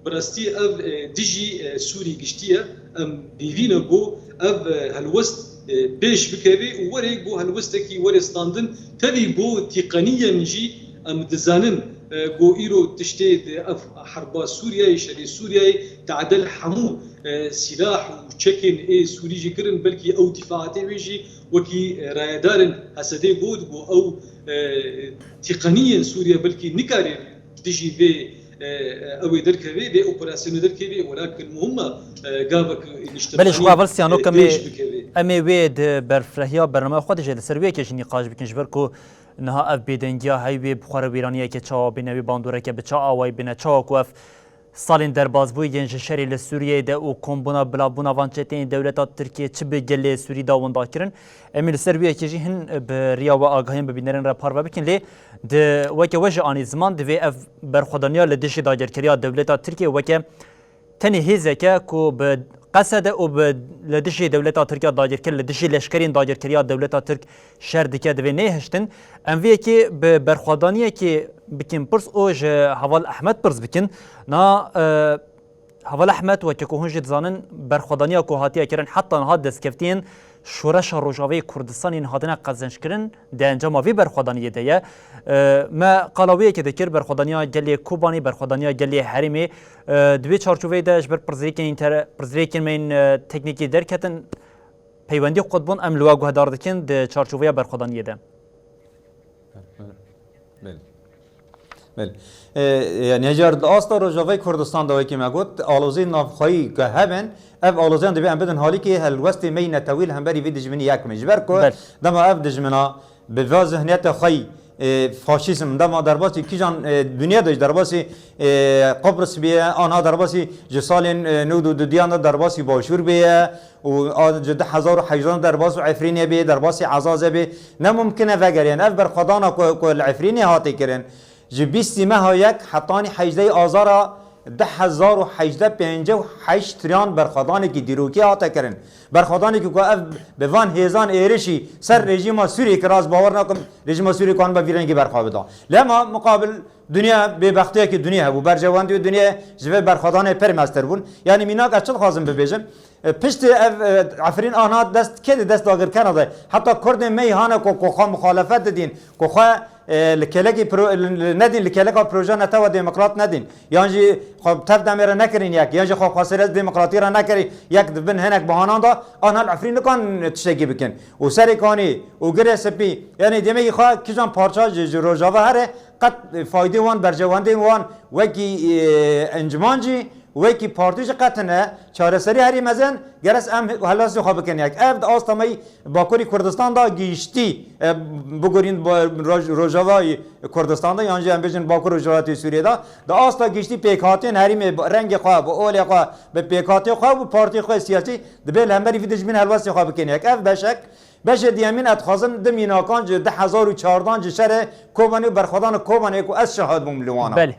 bi rastî ev, e, dijî, e, Sûrî giştî ye. Em nîvîne ku ev, e, helwest, e, pêş bikeve û were ku helwestekî were standin, tevî ku tîqeniyên jî em dizanin, e, ku îro tiştê di ev herba Sûriyeyê, şerê Sûriyeyê, tade li hemû, e, sîlah û çekên ê Sûrî jî kirin, belkî ew dîfaatê wê jî wekî, e, rayedarên Hesedê got, got ew, e, tîqeniyên Sûriye belkî nikare dijî vê, e, ew ê derkevê, vê operasyonê derkevê, welakin muhim e, e, gavek niştimanî, Belê, ji xwe heval Siyano, e, ke em ê, pêş bikevê. Em ê wê di berfrehiya bernameya xwe de jî li ser wê yekê jî nîqaş bikin, ji ber ku niha ev bêdengiya heyî wê bi xwe re wêraniyeke çawa bîne, wê bandoreke bi çi awayî bîne, çawa ku ev salên derbazbûyî yên ji şerê li Sûriyeyê de û kombûna bilavbûna van çeteyên dewleta Tirkiyê çi bi gelê Sûrî da winda kirin. Em ê li ser wê yekê jî hin bi riya we agahiyên bi bînerên re parve bikin. Lê di weke we jî anî ziman, divê ev berxwedaniya li dijî dagirkeriya dewleta Tirkiyê weke tenê hêzeke ku bi qesede û bi li dijî dewleta Tirk ya dagirker, li dijî leşkerên dagirkeriya dewleta Tirk şer dike, divê nehiştin. Em vê yekê bi berxwedaniyekê bikin pirs û ji heval Ehmed pirs bikin. Na, e, Heval Ehmed, weke ku hûn jî dizanin, berxwedaniya ku hatiye kirin heta niha destkeftiyên Şoreşa Rojavayê Kurdistanê yên hatine qezençkirin di encama vê berxwedaniyê de ye. E, me qala wê yekê dikir, berxwedaniya gelê Kobanê, berxwedaniya gelê herêmê. E, di vê çarçoveyê de ji ber pirsgirêkên înter-, pirsgirêkên me yên, e, teknîkî derketin, peywendî qut bûn, em li we guhdar dikin di çarçoveya berxwedaniyê de. Belê. Belê. E, yani, hejar di asta Rojavayê Kurdistan de wekî me got, alozî navxweyî ke hebin, ev aloziyan divê em bidin halîkê helwestê me yî netewî li hemberî vî dijminî yek min. Ji ber ku Belê. dema ev dijmina bi va zihniyete xweyî, e, faşîzm, dema derbasî kîjan, e, dinya de jî derbasî, e, Qibris bîye, anha derbasî ji salên, e, newd û dudiyan de derbasî Başûr bîye, û a, ji du hezar û hejdan derbas û Efrînê bê, derbasî Ezazê bê, ne mumkin e vegeriyên. Ev berxwedana ku, ku li Efrînê hatê kirin, ji bîstî meha yek hetanî hejdeyê Azara du hezar û hejdeh pêncî û heşt riyan berxwedanekî dîrokî hate kirin. Berxwedanekî ku ev bi van hêzan êrişî ser rejîma Sûriyê kir, ez bawer nakim rejîma Sûriyê kanibe vî rengî berxwe bida. Lema muqabil dinya bêbextiyekî dinya hebû. Berjewendî û dinya ji vê berxwedanê pir mestir bûn. Yanî mînak ez çi dixwazim bibêjim? E, piştî ev, e, Efrîn ana dest, kê di dest dagirkena de? Heta Kurdên me hane ku, ku xwe muxalefet didîn, ku xwe, e, li kêlekî pro-, li, li nedîn, li kêleka proje netewa demokrat nedîn. Yan jî xwe tev demê re nekirin yek, yan jî xwe xwesêrez demokratî re nekirin yek, di bin hinek bahanan de, ana li Efrîn nikan tiştekî bikin. Û Serê Kanî û Girê Spî, yanî demekî xwe kijan parça ji, ji Rojava here, qet faydê wan, berjewendên wan wekî, e, enciman jî, wekî partî jî qet hene, çareserî herî mezin, gerek em helwestê xwe bikin yek. Ev di asta me yî Bakurî Kurdistan de gihîştî, e, bigurîn ba-, roj-, Rojavayê Kurdistan de, yan jî em bêjin Bakur û Rojhilatê Sûriyê de, di asta gihîştî pêkhatên herîmê bi rengê xwe, bi olê xwe, bi pêkhatê xwe, bi partiyê xwe siyasî, divê li hemberî vî dijmin helwestê xwe bikin yek. Ev beşek, beşê diyemîn ez dixwazim di mînakan ji du hezar û çardan ji şerê Kobanê û berxwedana Kobanê ku ez şahid bûm li wana. Belê.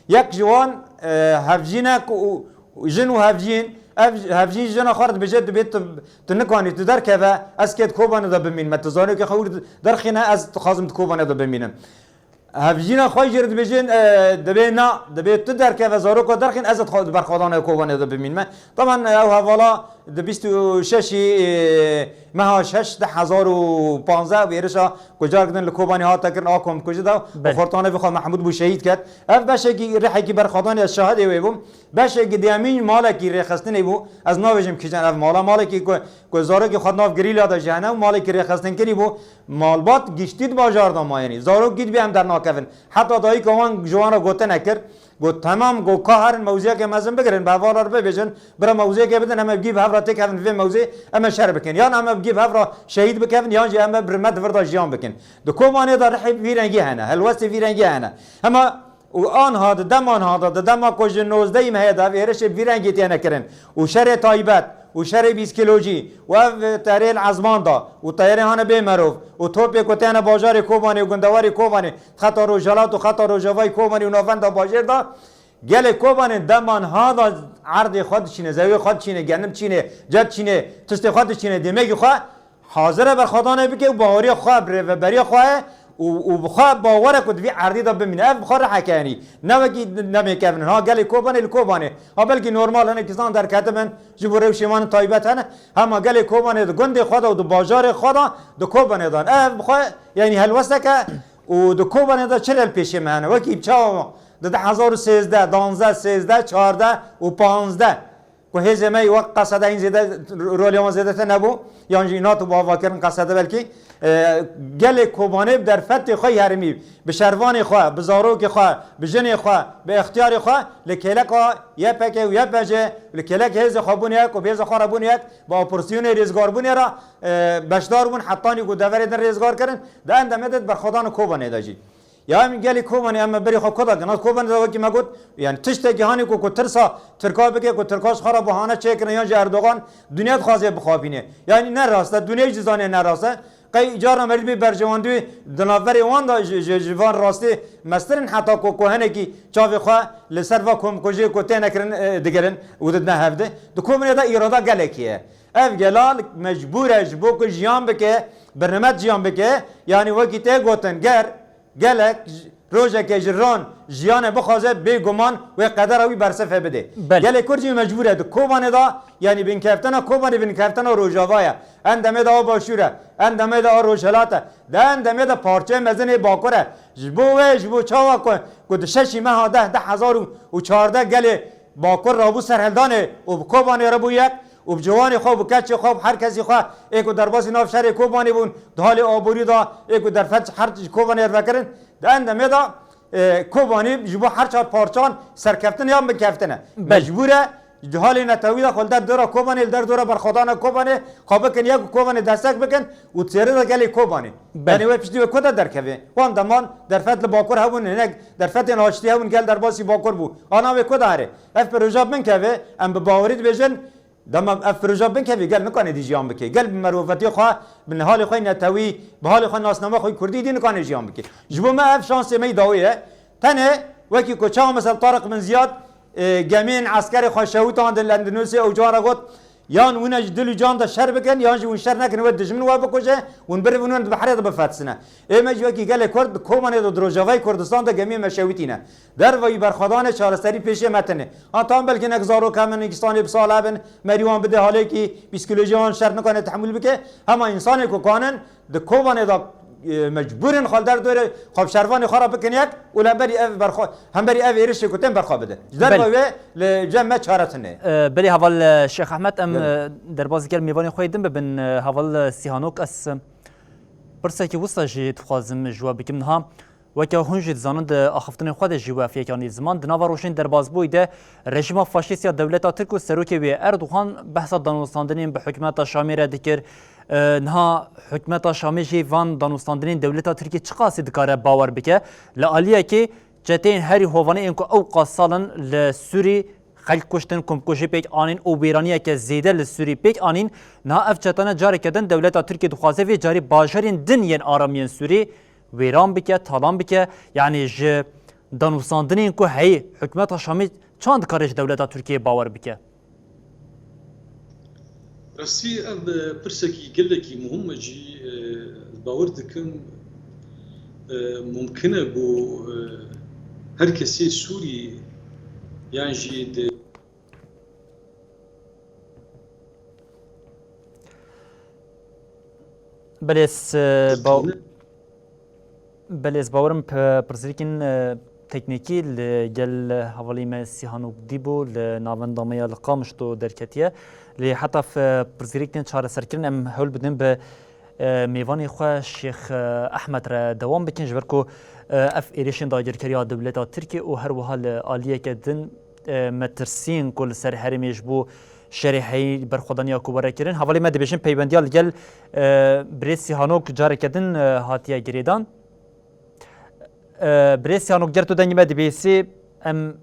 Yek ji wan, e, hevjîn e ku û, û jin û hevjîn, ev hevjîn jina xwe re dibêje, dibê tu, tu nikanî, tu derkeve, ez kê di Kobanê de bimînme, tu zanokê xwe wir derxîne, ez dixwazim di Kobanê de bimînim. Hevjîna xwe jê re dibêjin, e, dibê na, dibê tu derkeve, zaroka derxîn, ez di xwe, di berxwedanê Kobanê de bimînme. Taban, e, ew hevala di bîst û şeşî, e, meha şeş du hezar û panzdeh êrişa ku carek din li Kobanê hate kirin a komkujî de, Belê. Xortanê vê xwe Mehmûd bû şehîd ket. Ev beşekî rihekî berxwedanê ez şahidê wê bûm. Beşekî diyemîn malekî rêxistinê bû. Ez nabêjim kîjan ev mala, malekî ku, ku zarokê xwe di nav gerîla de jî hene û malekî rêxistinkirî bû. Malbat giştî di bajar de mayînî. Zarok gît bî em dernakevin. Heta dayika wan ji wan re gotin ekir. Got, "Temam," got, "ka herin mewziyeke mezin bigirin, bi hevala re bibêjin, bira mewziyeke bidin, em ev gî bi hev re têkevin vê mewzê, em ê şer bikin. Yan em ev gî bi hev re şehîd bikevin, yan jî em ev bi me di vir de jiyan bikin." Di Kobanê de rihê vî rengî hene, helwestê vî rengî hene. Hema û anha di deman ha de, di dema ku ji nozdehê mehê de ev êrişê vî rengî têne kirin û şerê taybet û şerê psîkolojî û ev teyarê li ezman da û teyarê hane bê merov û topê ku têne bajarê Kobanê û gundewarê Kobanê, xeta rojhilat û xeta rojavayê Kobanê û navenda bajêr da, gelê Kobanê deman ha da erdê xwe diçîne, zewê xwe diçîne, genim diçîne, ce diçîne, tiştê xwe diçîne, demekî xwe hazir e berxwedanê bike û baweriya xwe bi rêveberiya xwe ye û, û bi xwe bawer e ku di vî erdî de bimîne. Ev bi xwe riheke, yanî ne wekî nemêkevin. Ha gelê Kobanê li Kobanê. Ha belkî normal hinek kesan derketibin ji bo rewşê wan taybet hene. Hema gelê Kobanê di gundê xwe de û di bajarê xwe de di Kobanê de. Ev bi xwe yanî helwestek e û di Kobanê de çi lelpêşê me hene. Wekî çawa di du hezar û sêzdeh, danzdeh, sêzdeh, çardeh û panzdeh. Ku hêzê me wek qesede hîn zêde, rolê wan zêde tune bû, yan jî îna tu bi avakirin qesede belkî, e, gelê Kobanê bi derfetê xwe herêmî, bi şervanê xwe, bi zarokê xwe, bi jinê xwe, bi extiyarê xwe li kêleka Y P G û Y P G, li kêlek hêzê xwe bûn yek û bi hêzê xwe re bûn yek, bi operasyonê rêzgarbûnê re, e, beşdar bûn, hetanî ku deverê din rêzgar kirin, di endamê de di berxwedana Kobanê de jî. Ya em gelî Kobanê em berî xwe ku da kin? Kobanê de wekî me got, yani tiştekî hanî ku, ku tirsa Tirka bike, ku Tirka ji xwe re bahane çêkirin, yan jî Erdogan dinya dixwaze bixapîne. Yani ne rast e, dinya jî zanê ne rast e. Qey carna merî bê berjewendî di navberê wan de ji, ji, ji van rastî meztir in, heta ku, ku hinekî çavê xwe li ser va komkujiyê ku têne kirin, e, digirin û didine hevdî. Di Kobanê de îrada gelekî ye. Ev gela mecbûr e ji bo ku jiyan bike, bi rihmet jiyan bike. Yani wekî tê gotin, ger Gelek j-, rojeke ji ron jiyanê bixwaze, bêguman wê qedera wî bersivê bide. Belê. Gelê Kurd jî mecbûr e di Kobanê de, yanî binkeftina Kobanê binkeftina Rojava ye. Endamê de a Başûr e, endamê de a Rojhilat e, di endamê de parçeyê mezin ê Bakur e. Ji bo wê, ji bo çawa ku, ku di şeşî meha deh, du hezar û çardeh gelê Bakur rabû serhildanê û bi Kobanê re bû yek û bi ciwanê xwe, bi keçê xwe, bi her kesî xwe ê ku derbasî nav şerê Kobanê bûn, di halê aborî de ê ku derfet ji her ji Kobanê re vekirin, di endamê de, e, Kobanî ji bo her çar parçan serkeftin yan binkeftine. Belê. Mecbûr e, di halê netewî de xwe li der dora Kobanê, li der dora berxwedana Kobanê xwe bikin yek û Kobanê destek bikin û di sêrê de gelê Kobanê. Belê. Yanî wê piştî wê ku de derkeve? Wan deman derfet li Bakur hebûn, hinek derfetên aştî hebûn, gel derbasî Bakur bû. Ana wê ku de here? Ev proje binkeve, em bi bawerî dibêjin, dema ev proje binkeve, gel nikane dî jiyan bike. Gel bi merofetiyê xwe, bi halê xwe netewî, bi halê xwe nasname xwe kurdî dî nikane jiyan bike. Ji bo me ev şansê me yî dawî ye. Tenê wekî ku çawa mesela Tariq Bin Ziyad, e, gemiyên eskerê xwe şewitandin li Endonezya û cihana got, yan wine ji dil û can de şer bikin, yan jî win şer nekin, wê dijmin we bikuje, win birivin, win di behrê de bifetisine. Ê me jî wekî gelê Kurd di Kobanê de, di Rojavayê Kurdistan de gemiyê me şewitîne. Derveyî berxwedanê çareserî pêşiya me tine. Ha tam belkî nek zarok hemin, însanê bi sal hebin, merî wan bide halêkî, psîkolojî wan şer nikane tehemûl bike. Hema însanê ku kanin di Kobanê de, e, mecbûr in xwe li der dorê xwe bi şervanê xwe re bikin yek û li hemberî ev berxwe-, hemberî ev êrişê ku tên berxwe bidin. Ji derve Belê. wê li cem me çare tune. E, belê heval, e, Şêx Ehmed, em, Belê. e, derbas diker mêvanê xwe yê din bibin, e, heval, e, Sîhanok, ez, e, pirsekî wisa jî dixwazim ji we bikim niha. Weke hûn jî dizanin, di axiftinên xwe de jî we ev yek anî ziman. Di nava rojên derbasbûyî de rejîma faşîst ya dewleta Tirk û serokê wê Erdogan behsa danûstandinên bi hikûmeta Şamê re dikir. E, niha hikûmeta Şamê jî van danûstandinên dewleta Tirkiyê çiqasî dikare bawer bike? Li aliyekê çeteyên herî hovanî ên ku ew qas sal in li Sûrî xelk kuştin, komkujî pêk anîn û wêraniyeke zêde li Sûrî pêk anîn. Niha ev çetane careke din dewleta Tirkiyê dixwaze vê carî bajarên din yên aram yên Sûrî wêran bike, talan bike. Yanî ji danûstandinên ku heyî hikûmeta Şamê çand dikare ji dewleta Tirkiyê bawer bike? Rastî ev, e, pirsekî gelekî muhim e jî, e, bawer dikim, e, mumkin e ku, e, her kesê Sûrî yan jî di Belê ez, e, baw-, Belê ez bawerim p-, pirsgirêkên, e, teknîkî li gel hevalî me Sîhanok dîbû, li navenda me ya li Qamişlo derketiye. Lê heta f-, pirsgirêkên çareserkirin em hewl bidin bi, e, mêvanê xwe Şêx, e, Ehmed re dewam bikin, ji ber ku, e, ev êrişên dagirkeriya dewleta Tirkiyê û her wiha li aliyeke din, e, metirsiyên ku li ser herêmê ji bo şerê heyî berxwedaniya ku were kirin. Hevalê me dibêjin peywendiya li gel, e, birêz Sîhanok careke din, e, hatiye girêdan. E, birêz Sîhanok, ger tu dengê me dibihîsî, em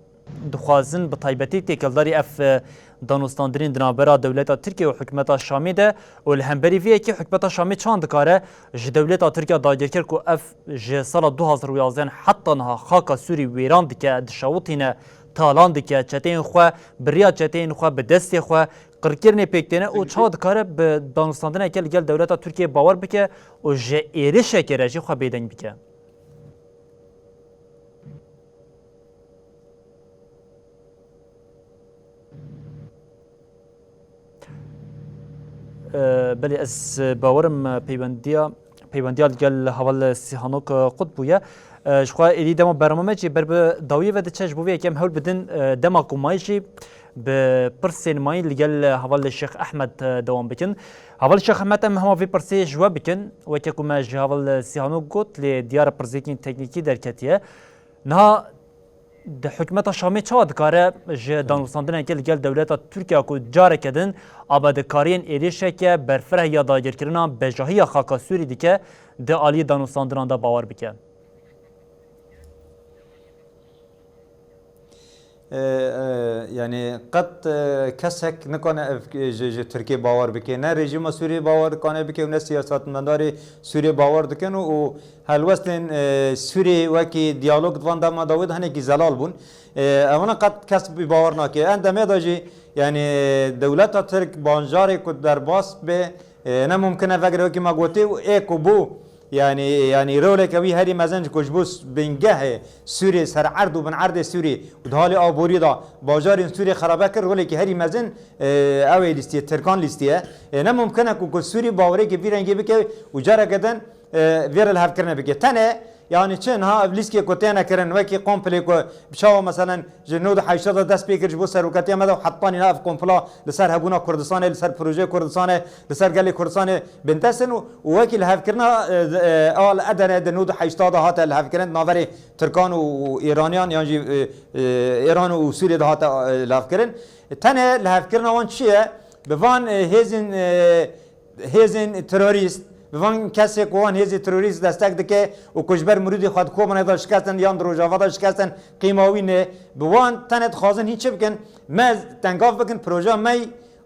dixwazin bi taybetî têkildarî ev, e, danûstandinên di navbera dewleta Tirkiye û hikûmeta Şamê de û li hemberî vê yekê hikûmeta Şamê çand dikare ji dewleta Tirkiye dagirker ku ev ji sala du hazar û yazdeh heta niha xaka Sûrî wêran dike, dişewitîne, talan dike, çeteyên xwe, bi riya çeteyên xwe, bi destê xwe qirkirinê pêk têne û çawa dikare bi danûstandineke li gel dewleta Tirkiyê bawer bike û ji êrişekê re jî xwe bêdeng bike? Ee, belê, ez bawerim, e, peywendiya, peywendiya li gel heval Sîhanok, e, qut bûye. E, ji xwe êdî dema berhema me jî ber bi dawiyê ve diçe, ji bo vê yekê em hewl bidin, e, dema ku mayî jî Bi pirsên mayîn li gel heval Şêx Ehmed, e, dewam bikin. Heval Şêx Ehmed, em hema vê pirsê ji we bikin. Weke ku me ji heval Sîhanok got, lê diyar e pirsêkên teknîkî derketiye. Niha di hikûmeta Şamê çawa dikare ji danûstandineke li gel dewleta Tirkiye ku careke din amadikariyên êrîşeke berfireh ya dagirkirina bejahiya xaka Sûrî dike, di aliyê danûstandinan de bawer bike? E, e, yani qet, e, kesek nikane ev, e, ji, ji Tirkiyê bawer bike. Ne rejîma Sûriyê bawer dikane bike û ne siyasetmedarê Sûriyê bawer dikin û, û helwestên, e, Sûriyê wekî diyalog di van dema dawî de hinekî zelal bûn. E, evana qet kes bi bawer nake. En demê de jî, yani, dewleta Tirk banjarê ku derbas be, e, ne mumkin e vegere wekî me gotî û ê ku bû, yani, yani, roleke wî herî mezin ji ku ji bo s-, bingehê Sûriyê, ser erd û bin erdê Sûriyê û di halê aborî de bajarên Sûriyê xerabe kir, rolekî herî mezin, e, ew ê lîstiye, Tirkan lîstiye. E, ne mumkin e ku, ku Sûrî bawerêkê vî rengê bike û careke din, e, vê re lihevkirine bike. Tenê, yani çi niha ev lîstikê ku têne kirin, wekî komplê ku bi çawa meselen ji nod û heştê de dest pê kir ji bo serokatiya me de û hetanî niha ev kompla li ser hebûna Kurdistanê, li ser projeyê Kurdistanê, li ser gelê Kurdistanê bindest in û, û wekî lihevkirina, e, e, a li Edenê di nod û heştê de hate lihevkirin, di naverê Tirkan û Îraniyan yan jî, e, e, Îran û Sûriyê de hate, e, lihevkirin. Tenê lihevkirina wan çi ye? Bi van, e, hêzên, e, hêzên terorîst, bi van kesê ku wan hêzê terorîst destek dike û ku ji ber mirûdê xwe di Kobanê de şikestin yan di Rojava de şikestin, qîma wî ne. Bi wan tenê dixwazin hîn çi bikin? Me tengav bikin proja me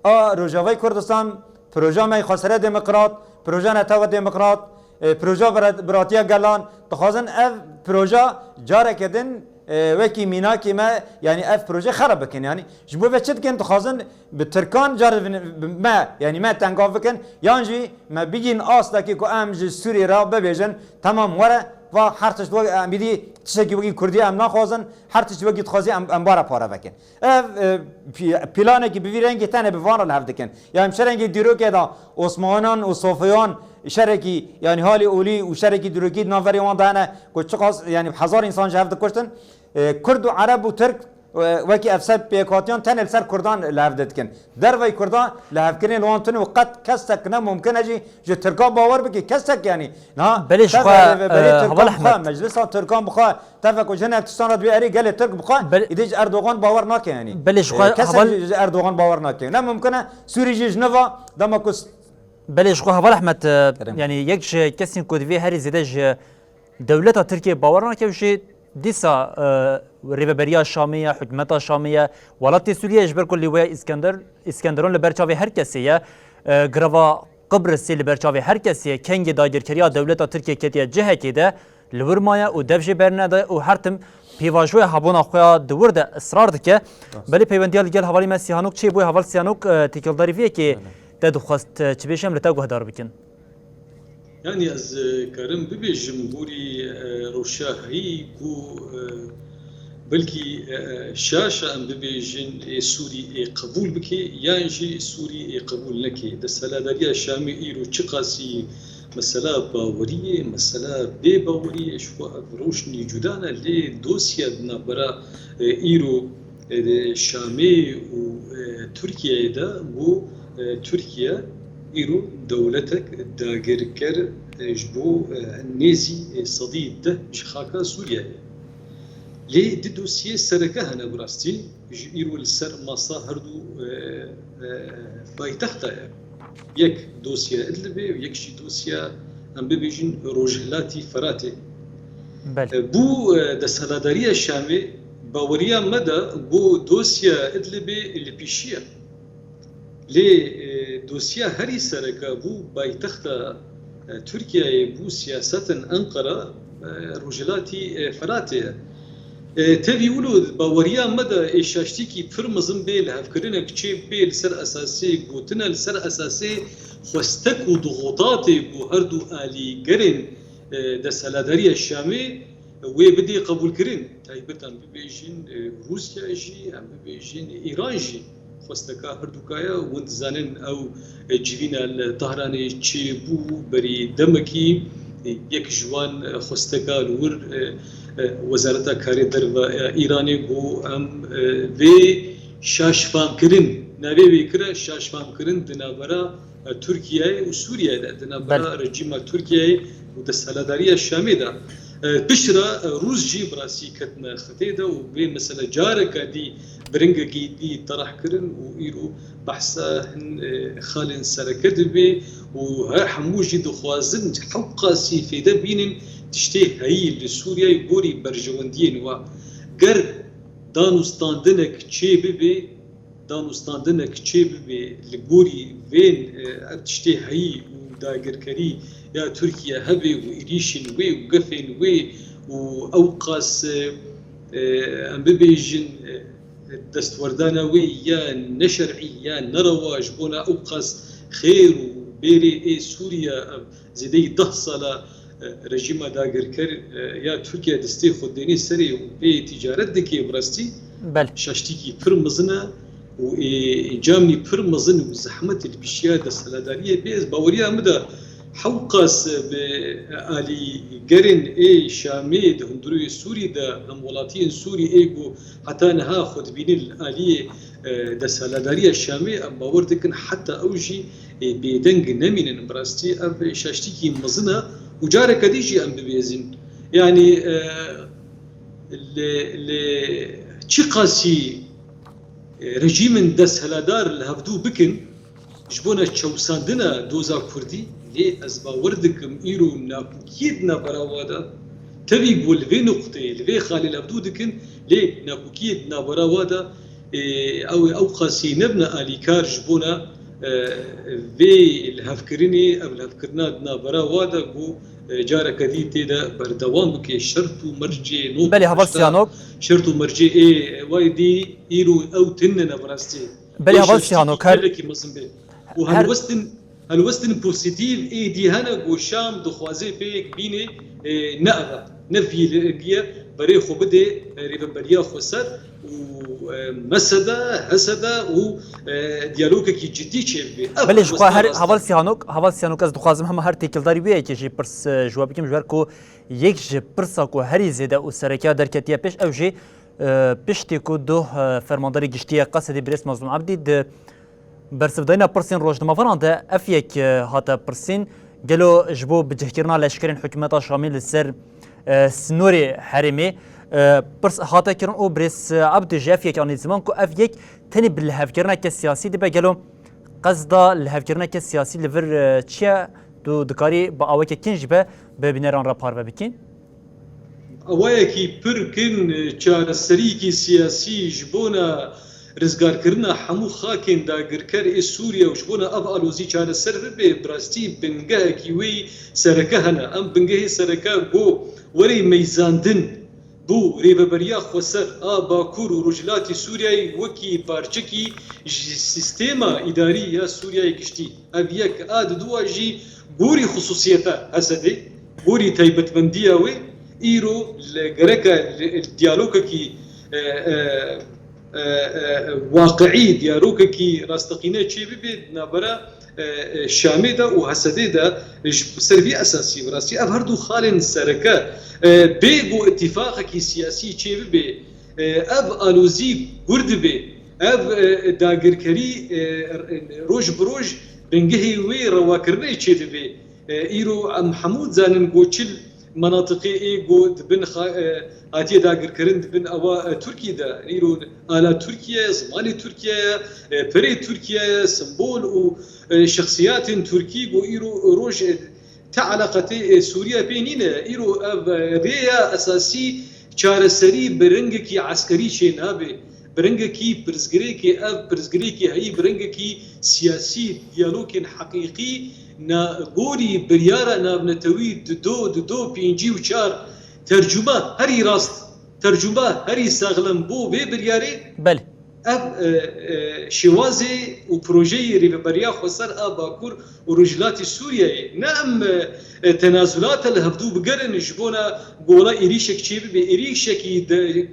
a Rojavayê Kurdistan, proja me xwesere demokrat, proja netewa demokrat, e, proja bira-, biratiya gelan, dixwazin ev proja careke din, e, wekî mînakê me, yani ev proje xerab bikin. Yani ji bo ve çi dikin? Dixwazin bi Tirkan carivin bi me, yani me tengav bikin, yan jî me bigîn astekî ku em ji Sûriyê re bibêjin, temam were, va her tişt wek em bidî, tiştekî wekî Kurdî em naxwazin, her tişt wekî dixwazî em, em bare pare vekin. Ev, e, pî-, planekî bi vî rengî tenê bi van re li hev dikin. Ya em şerengê dîrokê de Osmanan û Sofiyan şerekî, yani halê olî û şerekî dîrokî di nav verê wan de hene ku çiqas, yani bi hezar însan ji hev dikuştin. E, Kurd û Ereb û Tirk, e, wekî ev ser pêkhatiyan tenê li ser Kurdan li hev dikin. Dervey Kurdan li hevkirinê li wan tune û qet kesek ne mumkin e jî ji Tirkan bawer bike. Kesek yani. Na, belê ji xwe, rêveberê, e, Tirkan Heval bixwe, Ehmed, meclisa Tirkan bixwe, tevek û ji hinek tiştan re dibê erê gelê Tirk bixwe, belê, îdî ji Erdogan bawer nake yani. Belê ji xwe, e, kesek heval, ji, ji Erdogan bawer nake. Ne mumkin e, Sûrî jî ji nava dema ku s- Belê ji xwe Heval Ehmed, e, kerem, yani yek ji kesên ku divê herî zêde ji dewleta Tirkiyê bawer nake û jî dîsa, e, rêveberiya Şamê ye, hikûmeta Şamê ye, welatê Sûriyê ji ber ku lîweya Îskender, Îskenderon li ber çavê her kesê ye, e, girava Qibrisê li ber çavê her kesê ye, kengê dagirkeriya dewleta Tirkiyê ketiye cihekê de, li wir maye û dev jê bernede û her tim pêvajoya hebûna xwe ya di wir de israr dike. Rast. Belê peywendiya li gel hevalî me Sîhanok çêbûye. Heval Sîhanok, e, têkildarî vê yekê, belê, te dixwest, e, çi bêjim, li te guhdar bikin. Yani ez, e, karim bibêjim gorî, e, rewşa heyî ku, e, belkî, e, e, şaş e em bibêjin ê Sûrî ê qebûl bike yan jî Sûrî ê qebûl neke. Desthilatdariya Şamê îro çiqasî mesela baweriyê, mesela bêbaweriyê, ji xwe ev rewşnî cuda ne, lê dosya di navbera, e, îro, e, Şamê û, e, Tirkiyeyê de bû, e, Tirkiye îro dewletek dagirker, e, ji bo, e, nêzî, e, sedî deh ji xaka Sûriyeyê. Lê di dosyê sereke hene bi rastî. Ji îro li ser masa her du, e, e, paytexta ye. Yek dosya Idlibê û yek jî dosya, em bibêjin, Rojhilatî Firatê. Belê. E, bû, e, desthilatdariya Şamê baweriya me de ku dosya Idlibê li pêşî ye. Lê, e, dosya herî sereke bû paytexta, e, Tirkiyeyê, bû siyasetên Enqera, e, Rojhilatî, e, Firatê ye. E, tevî wilo baweriya me de ê şaştîkî pir mezin bê, lihevkirinek çê bê li ser esasê gotina, li ser esasê xwestek û dixotatê ku her du alîgerên, e, desthilatdariya Şamê wê bidê qebûlkirin. Taybet em bibêjin, e, Rûsya jî, em bibêjin Îran jî xwesteka herdûka ye. Hûn dizanin ew, e, civîna li Tehranê çêbû berî demekî, e, yek ji wan, e, xwesteka li wir, e, e, Wezareta Karê Derve ya Îranê got, em, e, vê Şaşfamkirin, navê wê kira şaşfamkirin di navbera, e, Tirkiyeyê û Sûriyeyê de, di navbera Belê. rejîma Tirkiyeyê û desthilatdariya Şamê de. E, piştre, e, Rûs jî bi rastî ketine xetê de û vê mesele careke dî bi rengekî dî tereh kirin û îro behsa hin, e, xalên sereke dibe û her hemû jî dixwazin hewqasî fêde bînin tiştê heyî li Sûriyeyê gorî berjewendiyên wa. Ger danûstandinek çê bibe, danûstandinek çê bibe li gorî vên, e, ev tiştê heyî û dagirkerî ya Tirkiye hebe û êrîşên wê û gefên wê û ewqas, e, em bibêjin, e, destwerdana wê ya neşer'î ya nerewa ji bona ewqas xêr û bêrê ê Sûriye, ev zêdeyî deh sala, e, rejîma dagirker, e, ya Tirkiye destê xwe dênê serê û pê tîcaret dike, bi rastî Bel. şaştîkî pir mezin e û ê encamî pir mezin û zehmet li pişiya desthilatdariyê bê. Ez baweriya min de hewqas bi alîgerên ê Şamê di hundirûyê Sûrî de hemwelatiyên Sûrî ê ku heta niha xwe dibînin li aliyê, e, desthilatdariya Şamê, em bawer dikin heta ew jî, e, bêdeng nemînin. Bi rastî ev şaştîkî mezin e û careke dî jî em bibêzin. Yanî, e, li, li çiqasî, e, rejîmên desthilatdar li hevdû bikin, ji bona çewsandina doza Kurdî, lê ez bawer dikim îro nakokiyê di navbera wa de, tevî ku li vê nuqteyê, li vê xalê li hevdû dikin, lê nakokiyê di navbera wa de, ê, ew ê ewqasî nebine alîkar ji bona, e, vê lihevkirinê, ev lihevkirina di navbera wa de ku, e, careke dî tê de berdewam bike, şert û mercê nod Belê, heval Sîhanok. şert û mercê ê wayê dî îro ew tune ne bi rastî. Belê, heval Sîhanok, her gelekî mezin be. Û her helwestin, helwestin pozîtîf ê dî hene ku Şam dixwaze pê yek bîne, e, ne ev e, ne vî lêgiye berê xwe bide, e, rêveberiya xweser û, e, mesede, hesede û, e, diyalogekî cidî çêbibe. Ev Belê, ji helwestin xwe her rast e. heval Sîhanok, heval Sîhanok, ez dixwazim hema her têkildarî wê yekê jî pirs, e, ji we bikim, ji ber ku yek ji pirsa ku herî zêde û serekiya derketiye pêş, ew jî, e, piştî ku doh, e, fermandarê giştî yê Qesedê birêz Mazlûm Ebdî di bersivdayîna pirsên rojnamevanan de ev yek, e, hate pirsîn, gelo ji bo bicihkirina leşkerên hikûmeta Şamê li ser, e, sînorê herêmê, e, pirs hate kirin û birêz Ebdî jî ev yek anî ziman ku ev yek tenê bi lihevkirineke siyasî dibe, gelo qesda lihevkirineke siyasî li vir, e, çi ye? Tu dikarî bi aweke kin jî be bi bîneran re parve bikî? Awayekî pir kin, çareseriyekî siyasî ji bona rizgarkirina hemû xakên dagirker ê Sûriye û ji bona ev alozî çareser bibe, bi rastî bingehekî wê sereke hene. Em bingehê sereke ku werê meyzandin bo rêveberiya xweser a Bakur û Rojhilatî Sûriyeyê wekî parçekî ji sîstema îdarî ya Sûriyeyê giştî. Ev yek a diduwa jî gorî xisûsiyeta Hesedê, gorî taybetmendiya wê, îro li gereke li, diyalogekî, e, e, e, e, waqiî, diyalogekî rasteqîne çê bibe di navbera, e, e, Şamê de û Hesedê de ji ser vî esasî bi rastî ev her du xalên sereke, e, bê ku îtîfaqekî siyasî çê bibe, e, ev alozî gur dibe, ev, e, dagirkerî, e, roj bi roj bingehê wê rewakirinê çê dibe. E, îro em hemû dizanin ku çil menatiqê ê ku di bin xa-, e, hatiye dagirkirin di bin ewa, e, Tirkî de. Îro ala Tirkiye ye, zimanê Tirkiye ye, e, perê Tirkiye ye, simbol û, e, şexsiyatên Tirkî ku îro roj, e, ti eleqetê, e, Sûriye pê nîne. Îro ev, e, rêya esasî çareserî bi rengekî eskerî çê nabe. Bi rengekî pirsgirêkê, ev pirsgirêkê heyî bi rengekî siyasî, diyalogên heqîqî na gorî biryara navnetewî du do, du do pêncî û çar tercuma herî rast, tercuma herî saxlem bo vê biryarê. Belê. Ev, e, e, şêwazê û projeyê Rêveberiya Xweser a Bakur û Rojhilatî Sûriyeyê ne em, e, e, tenazulate li hevdû bigerin ji bona gola êrîşek çêbibe, êrîşekî de,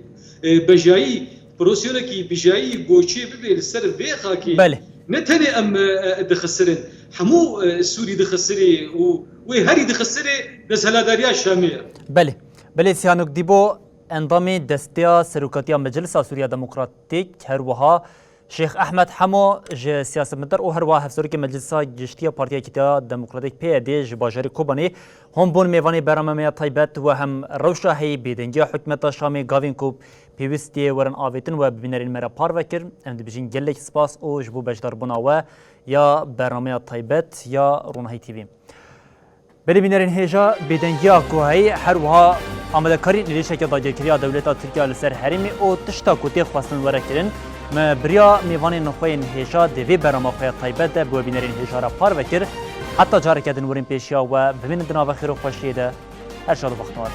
e, bejayî, operasyonekî bijayî goçê bibe li ser vê xakê. Belê. Ne tenê em, e, e, dixisirin, hemû, e, Sûrî dixisirê û wê herî dixisirê desthilatdariya Şamê ye. Belê. Belê Sîhanok, dîbo Endamê Desteya Serokatiya Meclisa Sûriya Demokratîk, her wiha Şêx Ehmed Hemo ji siyasetmedar û her wiha Hevserokê Meclisa Giştî ya Partiya Yekîtiya Demokratîk P Y D ji bajarê Kobanê hûn bûn mêvanê bernameya taybet. We hem rewşa heyî bêdengiya hikûmeta Şamê gavên ku pêwîst tê werin avêtin we bi bînerên me re parve kir. Em dibêjin gelek spas û ji bo beşdarbûna we ya bernameya taybet ya Ronahî T V. Belê bînerên hêja, bêdengiya ku heyî, her wiha amadekarî nirêşeke dagirkeriya dewleta Tirkiye li ser herêmê û tişta ku tê xwestin were kirin, me bi riya mêvanên xwe yên hêja di vê berama xwe ya taybet de bi we bînerên hêja re parve kir. Heta careke din werin pêşiya we, bimînin di nava xêr û xweşiyê de. Her şad û bextewar.